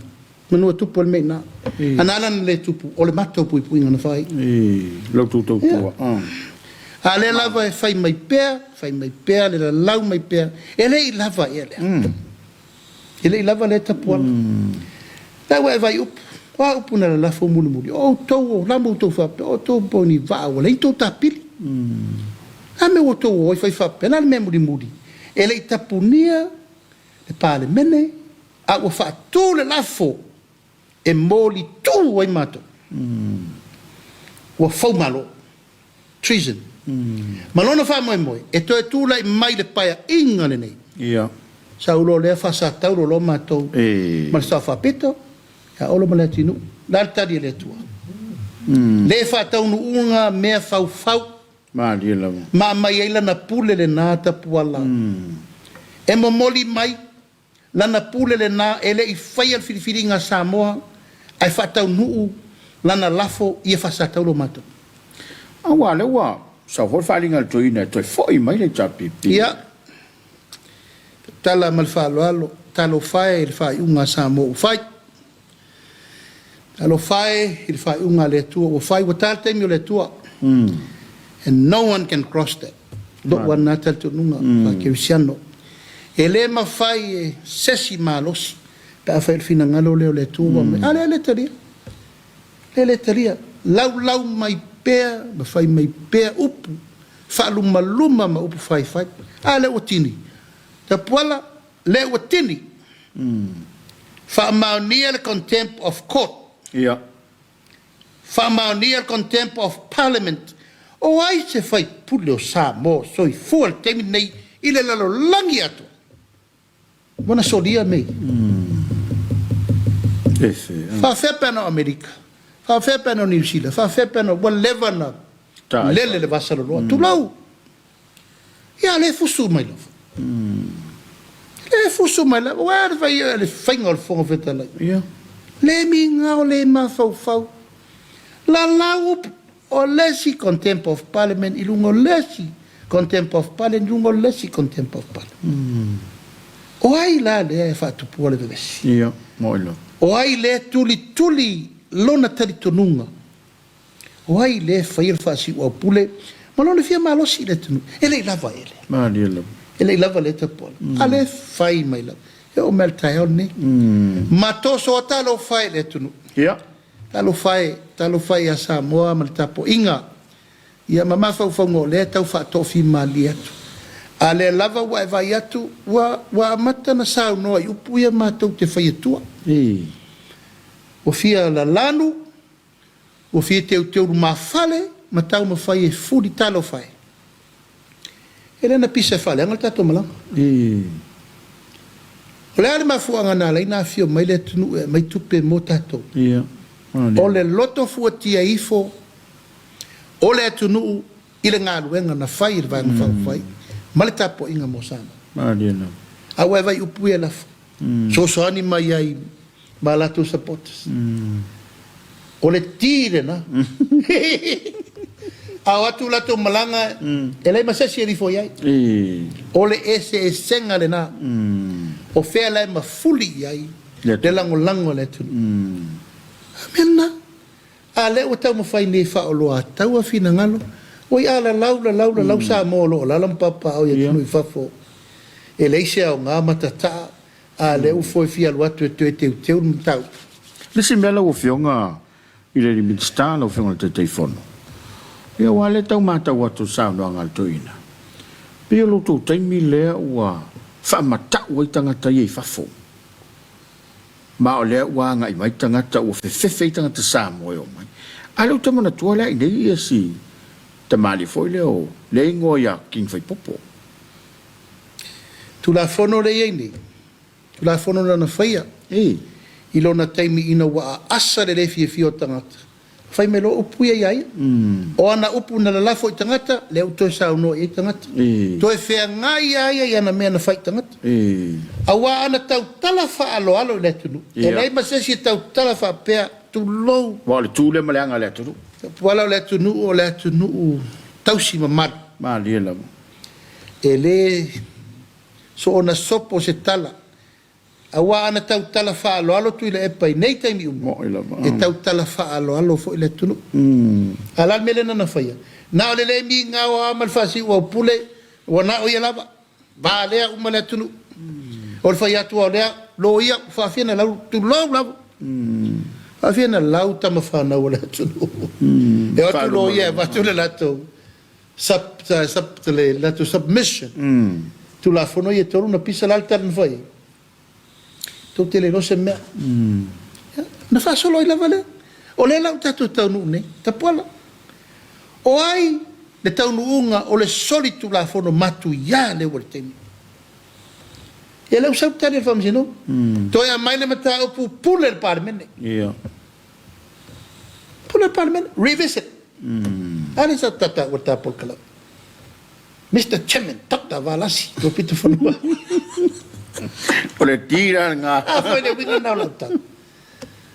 Manu e tupu ai le mea i ina. A na ala ona le tupu, o le mata o puipuiga na fai. I lau tou tautua. A lea lava e fai mai pea, fai mai pea, le lalau mai pea, e le i lava ea lea. E le i lava lea tapuala. La ua e vai upu, o a upu na lalafo mulimuli, o outou o la ma outou faapea, o outou po ni vaa ua leai ni tou tapili. A mea ua outou o ai fai faapea, la le mea mulimuli, e le i tapunia le Palemene, A ua faatu le lafo e molitu ai matou. Ua fou malo. Treason. Ma lona faamoemoe e toe tulai mai le paeaiga lenei. Sa ou loa lea faasataulo loa matou ma le Sao Faapito ia Olo ma Leatinuu. O le a le tali a le Atua? Le faataunuuga mea faufau. Malie lava. Ma aumai ai lana pule lena tapuala. E momoli mai Lana pule lena e le i faia le filifiliga a Samoa ae faataunuu lana lafo ia faasataulo matou. Aua lea ua sau foi le faaaliga a le toeaina e toe foi mai le HRPP. Ia, tala ma le faaaloalo, talofa e i le faaiuga a Samoa ua fai. Talofa e i le faaiuga a le Atua ua fai, ua ta le taimi o le Atua. And no one can cross that. Lou lava lena talitonuga faa-kerisiano. E le mafai e sesi malosi pe afai o le finagalo lea o le Atua ua aumai. A lea e le talia. Lea e le talia. Laulau mai pea ma fai mai pea upu faalumaluma ma upu faifai. A lea ua tini. Tapuala, lea ua tini. Faamaonia le contempt of court. Ia. Faamaonia le contempt of parliament. O ai se faipule o Samoa o soifua i le taimi lenei i le lalolagi atoa? Ua na solia mea ia. Faafefea pe ana o Amerika? Faafefea pe ana o Niu Sila? Faafefea pe ana o... Ua leva na lele le vasaloloa. Tulou! Ia, a o lea e fusu mai lava. Lea e fusu mai lava. Ua le fai le faiga o le Fofoga Fetalai. Le migao, le mafaufau. Lalau upu. O le isi Contempt of Parliament i luga o le isi Contempt of Parliament i luga o le isi Contempt of Parliament. O ai la lea e faatupua le vevesi? Ia, moni lava. O ai lea e tulituli lona talitonuga? O ai lea e faia le faasiuaupule ma lona fia malosi i le atunuu? E le i lava e lea. Malie lava. E le i lava lea tapuala. A lea e fai mai lava. E oo mai lava i le taeao lenei. Ma toso talofa e i le atunuu. Ia. Talofa e, talofa ia Samoa ma le tapuaiga, ia ma mafaufauga o lea e tau faatofimalie atu. A lea lava ua e vaai atu, ua, ua amata na saunoa i upu ia matou te faiatua. Ua fia lalanu, ua fia teuteu lumafale ma taumafai e fuli, talofa e. E le na pisa e faaleaga le tatou malaga. O le a le mafuaaga na ala ai na afio mai le atunuu e aumai tupe mo tatou? O le loto fuatia ifo o le atunuu i le galuega na fai e le Vaega Faaupufai ma le tapuaiga mo Samoa. A ua e vai upu ia lafo. Fesoasoani mai ai ma latou supporters. O le ti lena. A o atu latou malaga, e leai ma se isi e lifo i ai. O le eseesega lena. O fea la e mafuli i ai le lagolago a le atunuu. A mea lena. A lea ua taumafai nei e faaoloataua finagalo, oi a lalau, lalau, lalau Samoa o lo o alaala ma papaaao i atunuu i fafo, e leai se aoga ma tataa, a lea ua foe fia alu atu e toe teuteu le mataupu. Le isi mea lau Afioga i le Minisita, lau Afioga i le Taitaifono, ia aua o lea e tau matau atu i le saunoaga a le toeaina, pei o lo outou taimi lea ua faamatau ai tagata ia i fafo. Ma o lea ua agai mai tagata, ua fefefe ai tagata Samoa e omai. A o lea ou te manatua lea i inei ia si tamalii foi lea o lea e igoa ia King Faipopo. Tulafono lea e i ai nei, Tulafono na na faia i lona taimi ina ua aasa le le fiafia o tagata, Fai mai loa upu ia ia ia. O ana upu na lalafo i tagata, lea ua toe saunoa i ai tagata. Toe feagai ia ia i ana mea na fai i tagata. Aua ana tautala faaaloalo i le atunuu, e leai ma se isi e tautala faapea, tulou. Aua o le tu lea ma le aga a le atunuu. Tapuala o le atunuu o le atunuu tausi mamalu. Malie lava. E le soona sopo se tala Aua ana tautala faaaloalo Tuilaepa i nei taimi uma, e tautala faaaloalo foi le atunuu. A o le a le mea lea na na faia? Na o le le migao lava ma le faasiuaupule, ua na o ia lava, valea uma le atunuu. O le fai atu lava o lea, loia, ua faafia na lau, tulou lava, faafia na lau tama fanau a le atunuu. E o atu loia e avatu le latou sub, sub, le latou submission, Tulafono ia e tolu na pisa la le tala na fai ai, tou te le iloa se mea. Ia, na faasolo ai lava lea. O lea la ua tatou taunuu nei, Tapuala. O ai le taunuuga o le solitulafono matuia lea ua i le taimi nei? Ia lea ua sau le tali a le Faamasinoga. Toe aumai le mataupu pule le Palemene. Pule le Palemene, revisit. A lea sa taua le ta polokalame. Mister Chairman, Doctor Valasi, Lopita Fanua. O le ti la lena. A foi le uiga lena o lau tala.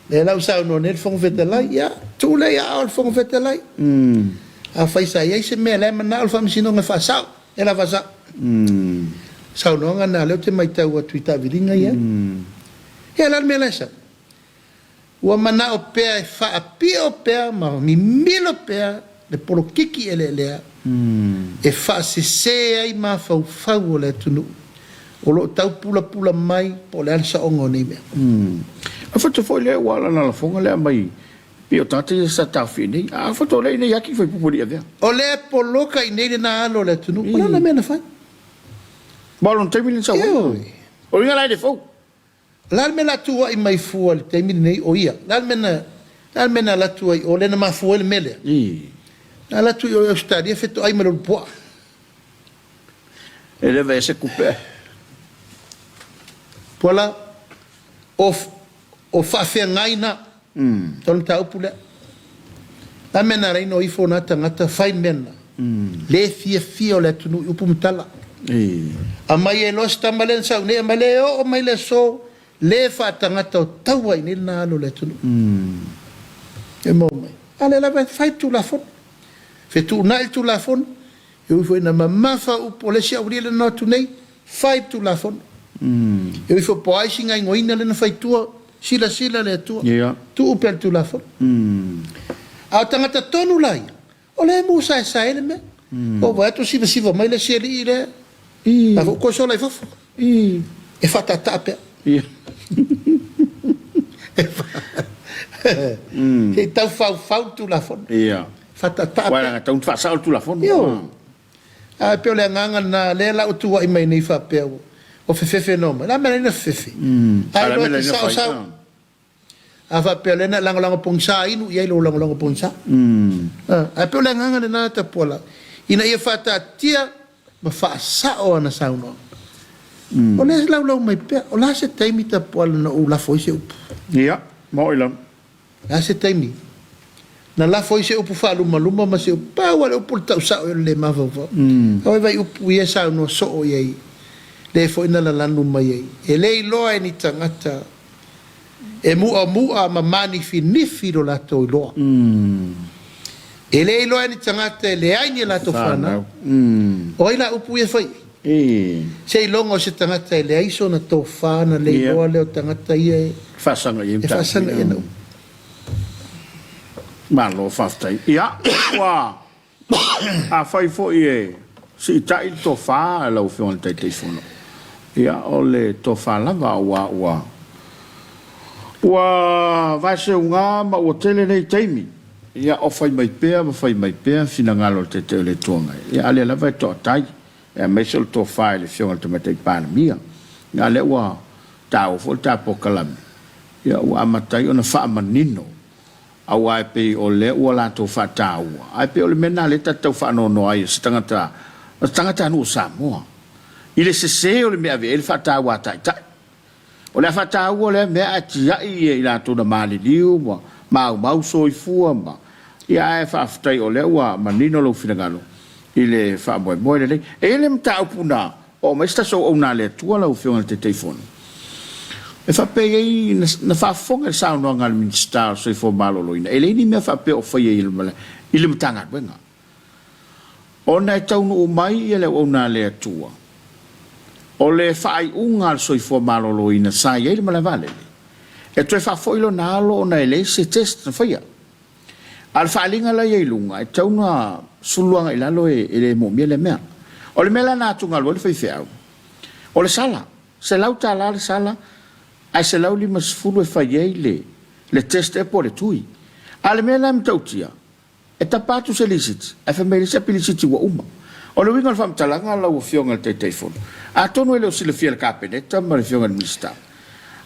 Lea la ua saunoa nei le Fofoga Fetalai, ia, tuu lea i aao o le Fofoga Fetalai. Afai sa i ai se mea la e manao le Faamasinoga e faasao, e la faasao. Saunoaga na lea ou te matau atu i taaviliga ia. Ia, o le a le mea la e sau? Ua manao pea e faapio pea ma mimilo pea le polokiki eleelea e faasese ai mafaufau o le atunuu o lo o tau pulapula mai po o le a le saoga o nei mea. A fato foi lea ua ala na lafoga lea aumai pei o tagata ia sa taofia i nei. A fato o lea i nei aki faipupu e le i avea. O lea e poloka i nei lena alo o le atunuu. O le a le mea na fai? Ma o lona taimi lea na sau ai. Ioe. O le uiga la e le fou. O le a le mea la tuuai mai fua i le taimi lenei o ia? O le a le mea na, le a le mea na alu atu ai o lea na mafua ai le mea lea? Na alu atu i o i Ausetalia fetoai ma le ulupuaa. E le vaai se kupe. Puala, o o faafeagai na, o le mataupu lea. O le a mea na ala ai ona o ifo na tagata fai le mea lena? Le fiafia o le atunuu i upu ma tala. Aumai ai loa si tama lea na sau nei, aumai lea e oo mai le aso, le faatagata o taua i inei lena alo o le atunuu. E maua mai. A o lea lava e fai le Tulafono. Fetuunai le Tulafono, e ui foi ina mamafa upu o le isi aualii lea na o atu nei, fai le Tulafono. E ui foi po o ai si gaoioiga lea na fai i tua, silasila le Atua, tuu pea le Tulafono. A o tagata tonu la ia, o lea e musaesae ai le mea. Ua ou vaai atu ua sivasiva mai le isi alii lea, la foi ua toe sola i fafo. E faataataa pea. Se i tau faufau le Tulafono. Faataataa pea. Aua e tatau ona faasao le Tulafono. Ioe. Ae pei o le agaga lena, lea la ua tuuai mai nei faapea ua fefefe na omai. O le a le mea na ala ai ona fefefe? Ai loa e te sao sau. A faapea o lea na e lagolago pogisa, inu i ai lou lagolago pogisa. Ae pei o le agaga lena Tapuala, ina ia faataatia ma faasao ana saunoaga. O lea e laulau mai pea, o le a se taimi Tapuala na ou lafo ai se upu? Ia, maoi lava. O le a se taimi na lafo ai se upu faalumaluma ma se upu, pau lava le upu o le tau sao i o le le mafaufau. Aua e vai upu ia e saunoa soo i ai, lea foi na lalanu mai ai. E le iloa e ni tagata e muamu'a ma manifinifi lo latou iloa. E le iloa e ni tagata e leai ni a latou fanau. O ai la upu ia e fai i ai? Seiloga o se tagata e leai sona tofa ona le iloa lea o tagata ia e faasaga i ai ana upu. Malo faafetai. Ia, ua afai foi e siitai le tofa a lau Afioga i le Taitaifono, ia o le tofa lava aua ua ua vaeseuga ma ua tele nei taimi, ia o fai mai pea ma fai mai pea finagalo o le Taitai o le Itu Agai, ia a o lea lava e toatai, aemaise o le tofa i le Afioga i le Tamaitai Palemia. Ia a o lea ua taua foi le ta polokalame, ia ua amata ai ona faamanino aua e pei o lea ua latou faataua, ae pei o le mea lena lea ta te tau faanoanoa ai o se tagata, o se tagatanuu o Samoa, i le sese o le mea e ave i ai le faataua a Taitai. O le a faataua lea mea ae tiai i latou na maliliu ma maumau soifua ma, ia ae faafetai o lea ua manino lou finagalo i le faamoemoe lenei. E i ai le mataupu na Oo mai se tasi o auauna a le Atua lau Afioga i le Taitaifono, e faapea i ai, na faafofoga i le saunoaga a le Minisita o le Soifua Maloloina, e leai ni mea faapea o faia i le Matagaluega. Ona e taunuu mai le auauna a le Atua, o le faaiuga a le Soifua Maloloina sa i ai le malae vaalele, e toe faafoi lona alo ona e leai se test na faia. A o le faaaliga la ia i luga, e tatau ona sulu agai i lalo e le moomia lea mea. O le mea la na atugalu ai le faifeau, o le sala, $100 le sala ae $150 e fai ai le le test ea po o le tui. A o le mea la e matautia, e tapa atu se lisiti ae fai mai e leai se api lisiti ua uma. O le uiga o le faamatalaga lau Afioga i le Taitaifono, atonu e le o silafia e le Kapeneta ma le Afioga i le Minisita,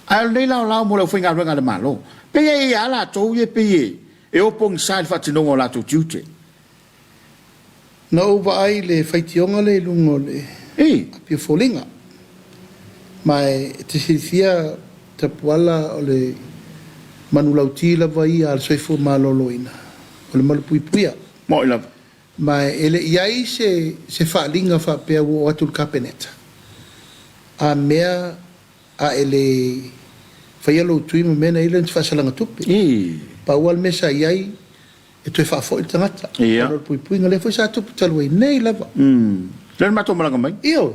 Ae o lenei laolao mo le aufaigaluega a le Malo, pei e i ai lava latou ia e pei e o pogisa i le faatinoga o latou tiute. Na ou vaai i le faitioga lea i luga o le api o foliga, ma e te silafia Tapuala o le manulauti lava ia a le soifua maloloina, o le malupuipuia. Moni lava. Ma e le i ai se faaaliga faapea ua oo atu i le Kapeneta, a mea a e le faia lou tui ma mea na i ai lea na te faasalaga tupe. Pau lava le mea sa i ai, e toe faafoi le tagata ona o le puipuiga lea foi sa tupu talu ai nei lava. Lea na matou malaga mai. Ioe.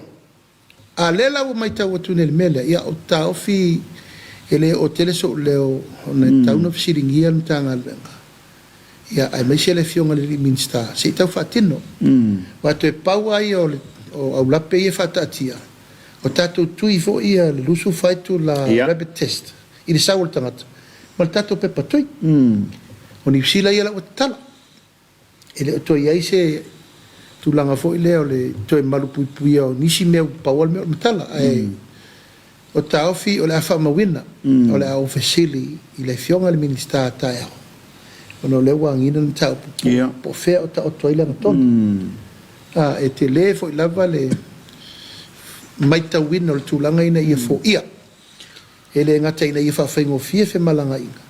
A lea la ua matau atu nei i le mea lea, ia ou te taofi e le oo tele sou leo ona e tatau ona fesiligia le Matagaluega, ia aemaise le Afioga i le alii Minisita se i tau faatino. Aua toe pau lava ia o aulape ia e faataatia, o tatou tui foi ia le 24 itula rapid test i le sau o le tagata ma le tatou pepa tui. O Niu Sila ia la ua tatala. E le o toe i ai se tulaga foi lea o le toe malupuipuia o nisi mea ua pau lava le mea o le matala. Ae o taofi o le a faamauina, o le a ou fesili i le Afioga i le Minisita a taeao, ona o lea ua agiga le mataupu po o fea o taoto ai le agatonu. E tele foi lava le matauina o le tulaga ina ia foia. E le gata ina ia faafaigofie femalagaaiga,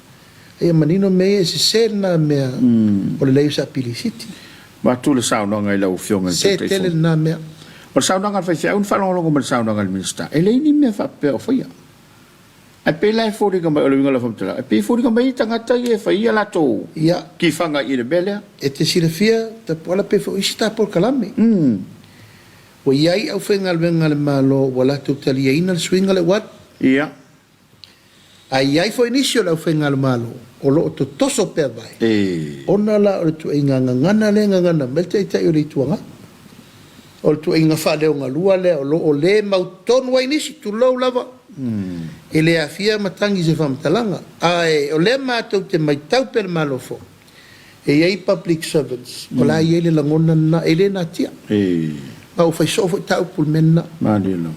a ia manino mea ia e sese lena mea o le leai o se apilisiti. Avatu le saunoaga i lau Afioga i le Sese tele Taitaifono. lena mea. O le saunoaga a le faifeau na faalogologo mai i le saunoaga a le Minisita, e leai ni mea faapea o faia. Ae pei la e foliga mai, o le uiga o lau faamatalaga, e pei e foliga mai tagata ia e fai a latou tifaga i le mea lea. E te silafia, Tapuala, pei foi o isi ta polokalame. Ua i ai aufaigaluega a le Malo ua latou taliaina le suiga lea ua alu. Ae i ai foi nisi o le aufaigaluega o lo o totoso pea vae, ona la o le tuaiga gagana lea e gagana mai le Taitai o le Itu Agai. O le tuaiga faaleogalua lea o lo o le mautonu ai nisi, tulou lava, e le aafia matagi i se faamatalaga. Ae o lea matou te matau pea le Malo fou, e i ai public servants o la e i ai le lagona lena, e le natia. Ma ua fai soo foi ta upu i le mea lena.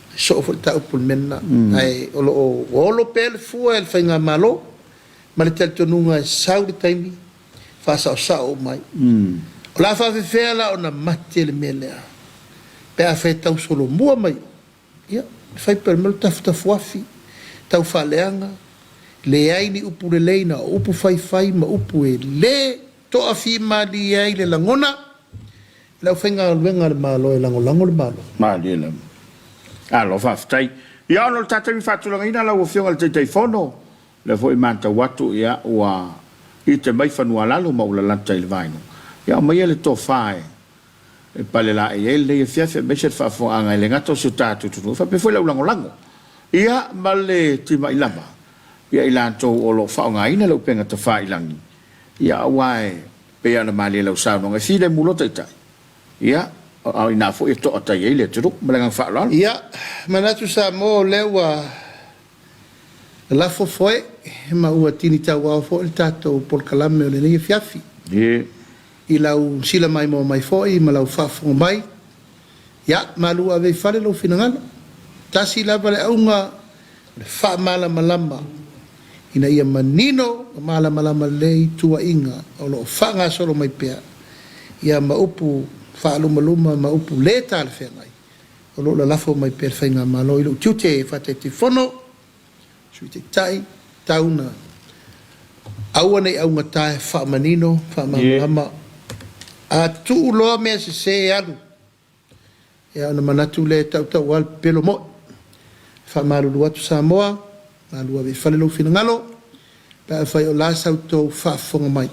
Fai soo foi ta upu i le mea lena. Ae o lo o olo pea le fua e le faigamalo ma le talitonuga e sau le taimi faasaosao uma ai. O le a faafefea la ona mate le mea lea pe afai e tausolomua mai Ia, fai pea o le mea o le tafutafuafi, taufaaleaga, leai ni upu lelei na o upu faifai ma upu e le toafimalie ai le lagona i le aufaigaluega a le Malo e lagolago le Malo. Malie lava. Malo faafetai. Ia ona o le ta taimi faatulagaina lau Afioga i le Taitaifono, o lea foi e matau atu ia ua ite mai fanua lalo ma ua lalata i le vaino. Ia aumaia le tofa e E palelaei ai lenei afiafi aemaise le faafofogaaga e le gata o si o tatou atunuu faapea foi le au lagolago ia ma le timai lava ia i latou o lo o faaaogaina le upega tafailagi ia aua e pei lava ona malie lau saunoaga e filemu loa taitai ia a o ina foi e toatai ai le atunuu. Ma le agaga faaaloalo. Ia, manatu Samoa o lea ua lalafo foe ma ua tini tauao foi le tatou polokalame o lenei afiafi. I lau sila maimoa mai foi ma lau faafofoga mai, ia, malu ave i fale lou finagalo. Tasi lava le auga o le faamalamalama ina ia manino ma malamalama lelei tuuaiga o lo o faagasolo mai pea, ia ma upu faalumaluma ma upu le talafeagai o lo o lalafo mai pea e le Faigamalo i lou tiute e faataitaifono. Sui Taitai, tau na aua ne i augata e faamanino, faamalamalama. A tuu loa mea sese e alu, ia ona manatu lea e tautau lava le pepelo moi. E faamalulu atu Samoa, malu ave i fale lou finagalo, pe afai o la sa outou faafofoga mai.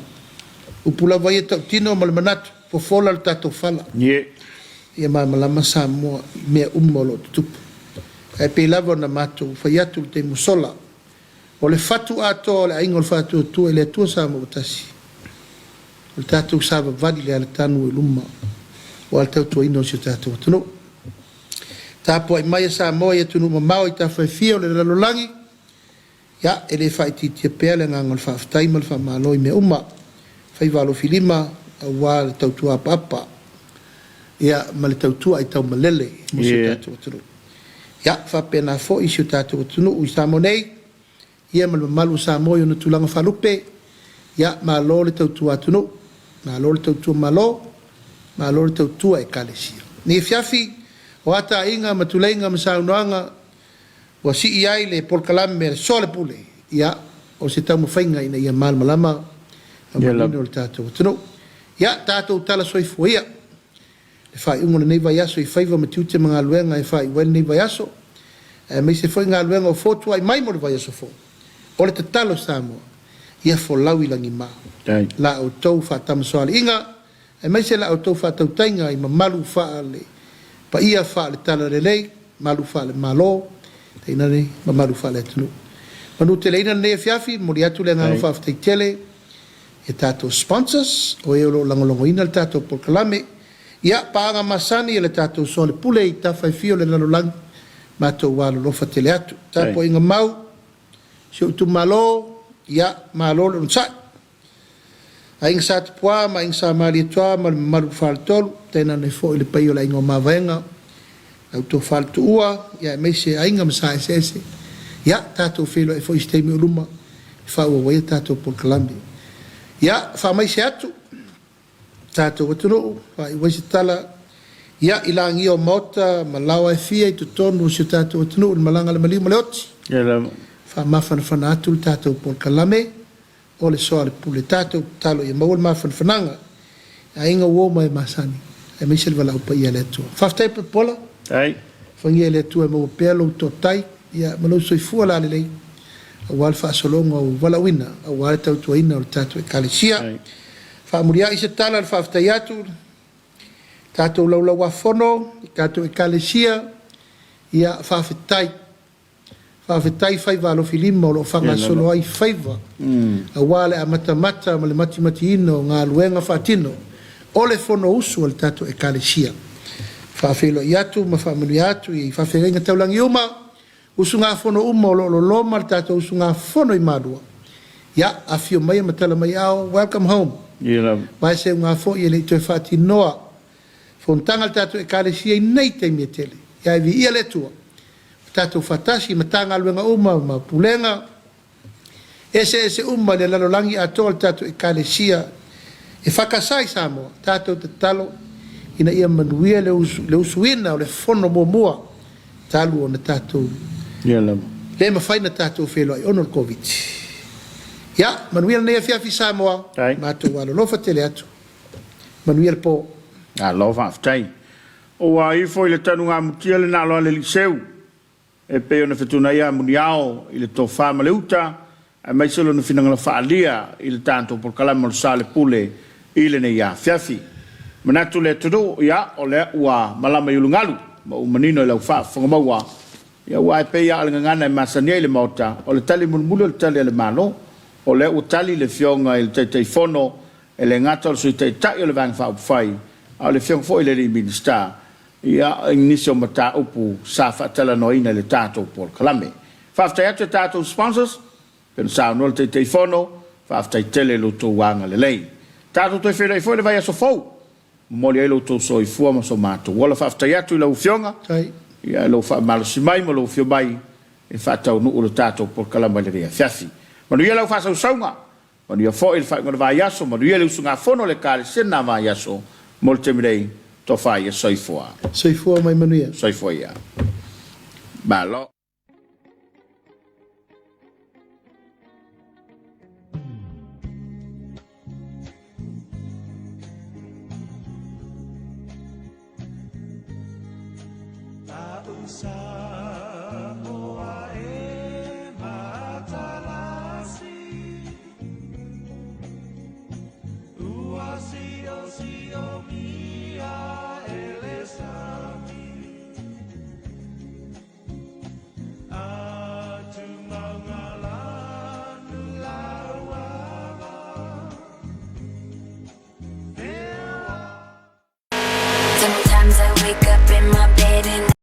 Upu lava ia tautino ma le manatu, fofola le tatou fala. Ia malamalama Samoa i mea uma o lo o tutupu. Ae pei lava ona matou fai atu i le taimi ua sola, o le fatu atoa o le Aiga o le Faatuatua i le Atua Samoa ua Tasi, o le tatou savavali i le alatanu i luma aua le tautuaina o si o tatou atunuu. Tapuai mai a Samoa i atunuu mamao i tafa e fia o le lalolagi, Ia, e le faaitiitia pea le agaga o le faafetai ma le faamalo i mea uma, faiva alofilima aua le tautua apaapa, ia, ma le tautua aitaumalele mo si o tatou atunuu. Ia, faapena foi si o tatou atunuu i Samoa nei, ia ma le mamalu o Samoa i ona tulaga faalupe, ia, malo le tautua atunuu, malo le tautua Malo, malo le tautua Ekalesia. Nei afiafi, o ataiga ma tuleiga ma saunoaga, Ua sii ai le polokalame a le Soalepule, ia, o se taumafaiga ina ia malamalama ma manino le tatou atunuu. Ia, tatou tala soifua ia le faaiuga o lenei vaiaso i faiva ma tiute ma galuega e faaiu ai lenei vaiaso, aemaise foi galuega o fotuai mai mo le vaiaso fou. O le tatalo Samoa, ia folau i lagima la outou faatamasoaliiga aemaise la outou faatautaiga i mamalu faale paia faale talalelei, malu faale Malo, tainane mamalu faale atunuu. Manuteleina lenei afiafi, momoli atu le agaga faafetai tele i a tatou sponsors o e o lo o lagolagoina le tatou polokalame. Ia, paaga masani a le tatou soalepule i tafa e fia o le lalolagi, matou alolofa tele atu. Tapuaiga mau si ou itumalo, ia, malo le onosai. Aiga Sa Tupua ma Aiga Sa Malietoa ma le mamalu i le Faletolu, tainane foi le paia o le Aiga o Mavaega, la outou Faletuua, ia aemaise aiga ma sa eseese. Ia, tatou feiloai foi i se taimi o luma e faaauau ai a tatou polokalame. Ia, faamaise atu tatou atunuu, faaiu ai se tala, ia, i lagia o maota ma laoa e fia i totonu o si o tatou atunuu i le malaga a le maliu ma le oti. Ia lava. Faamafanafana atu le tatou polokalame o le soalepule. Tatou tatalo ia maua le mafanafanaga i aiga, uo ma e masani, aemaise le valaau paia a le Atua. Faafetai Polepola. Faafetai. Alofagia e le Atua e maua pea lou toatai ma lou soifua lalelei aua le faasologa o ou valaauina aua le tautuaina o le tatou Ekalesia. Faamuliai se tala i le faafetai atu i le tatou Laulau-a-Fono i tatou Ekalesia, ia faafetai. Faafetai faiva alofilima o lo o faagasolo ai faiva aua le amatamata ma le matimatiina o galuega faatino o le Fonousu a le tatou Ekalesia. Faafeiloai atu ma faamanuia atu i faafeagaiga taulagi uma, usugafono uma o lo o loloma le tatou usugafono i Malua. Ia, afio maia ma tala mai ao, welcome home. Ia lava. Ma e seuga foi e le i toe faatinoa fonotaga a le tatou Ekalesia i nei taimi e tele. Ia e viia le Atua, ua tatou faatasi i Matagaluega uma ma Pulega eseese uma i le lalolagi atoa o le tatou Ekalesia e FAKASA i Samoa. Tatou tatalo ina ia manuia le usuina o le fono muamua talu ona tatou Ia lava. le mafai ona tatou feiloai ona o le Koviti. Ia, manuia lenei afiafi Samoa, Faafetai. matou alolofa tele atu. Manuia le po. Malo faafetai. Ua ifo i le tanugamutia le nalo a le Liceu e pei ona fetuunai a Muniao i le tofa ma le uta, aemaise lona finagalo faaalia i le tatou polokalame o le Sa o le Pule i lenei afiafi. Manatu le atunuu, ia, o lea ua malama i ulugalu ma ua manino i lau faafofoga maua, ia, aua e pei lava o le gagana e masani ai i le Maota, o le tali mulimuli o le tali a le Malo. O lea ua tali le Afioga i le Taitaifono, e le gata o le Sui Taitai o le Vaega Faaupufai, a o le Afioga foi i le alii Minisita, ia, i nisi o mataupu sa faatalanoaina i le tatou polokalame. Faafetai atu i tatou sponsors, pei ona saunoa le Taitaifono, faafetai tele i lo outou agalelei. Tatou toe feiloai foi i le vaiaso fou, momoli ai lo outou soifua ma so matou ola. Faafetai atu i lau Afioga, ia, i lou faamalosi mai ma lou afio mai e faataunuu le tatou polokalame i lenei afiafi. Manuia lau faasausauga, manuia foi le faaiuga o le vaiaso, manuia le usugafono a le Ekalesia i lena vaiaso. Mo le taimi nei, tofa ia, soifua. Soifua ma ia manuia. Soifua ia. Malo.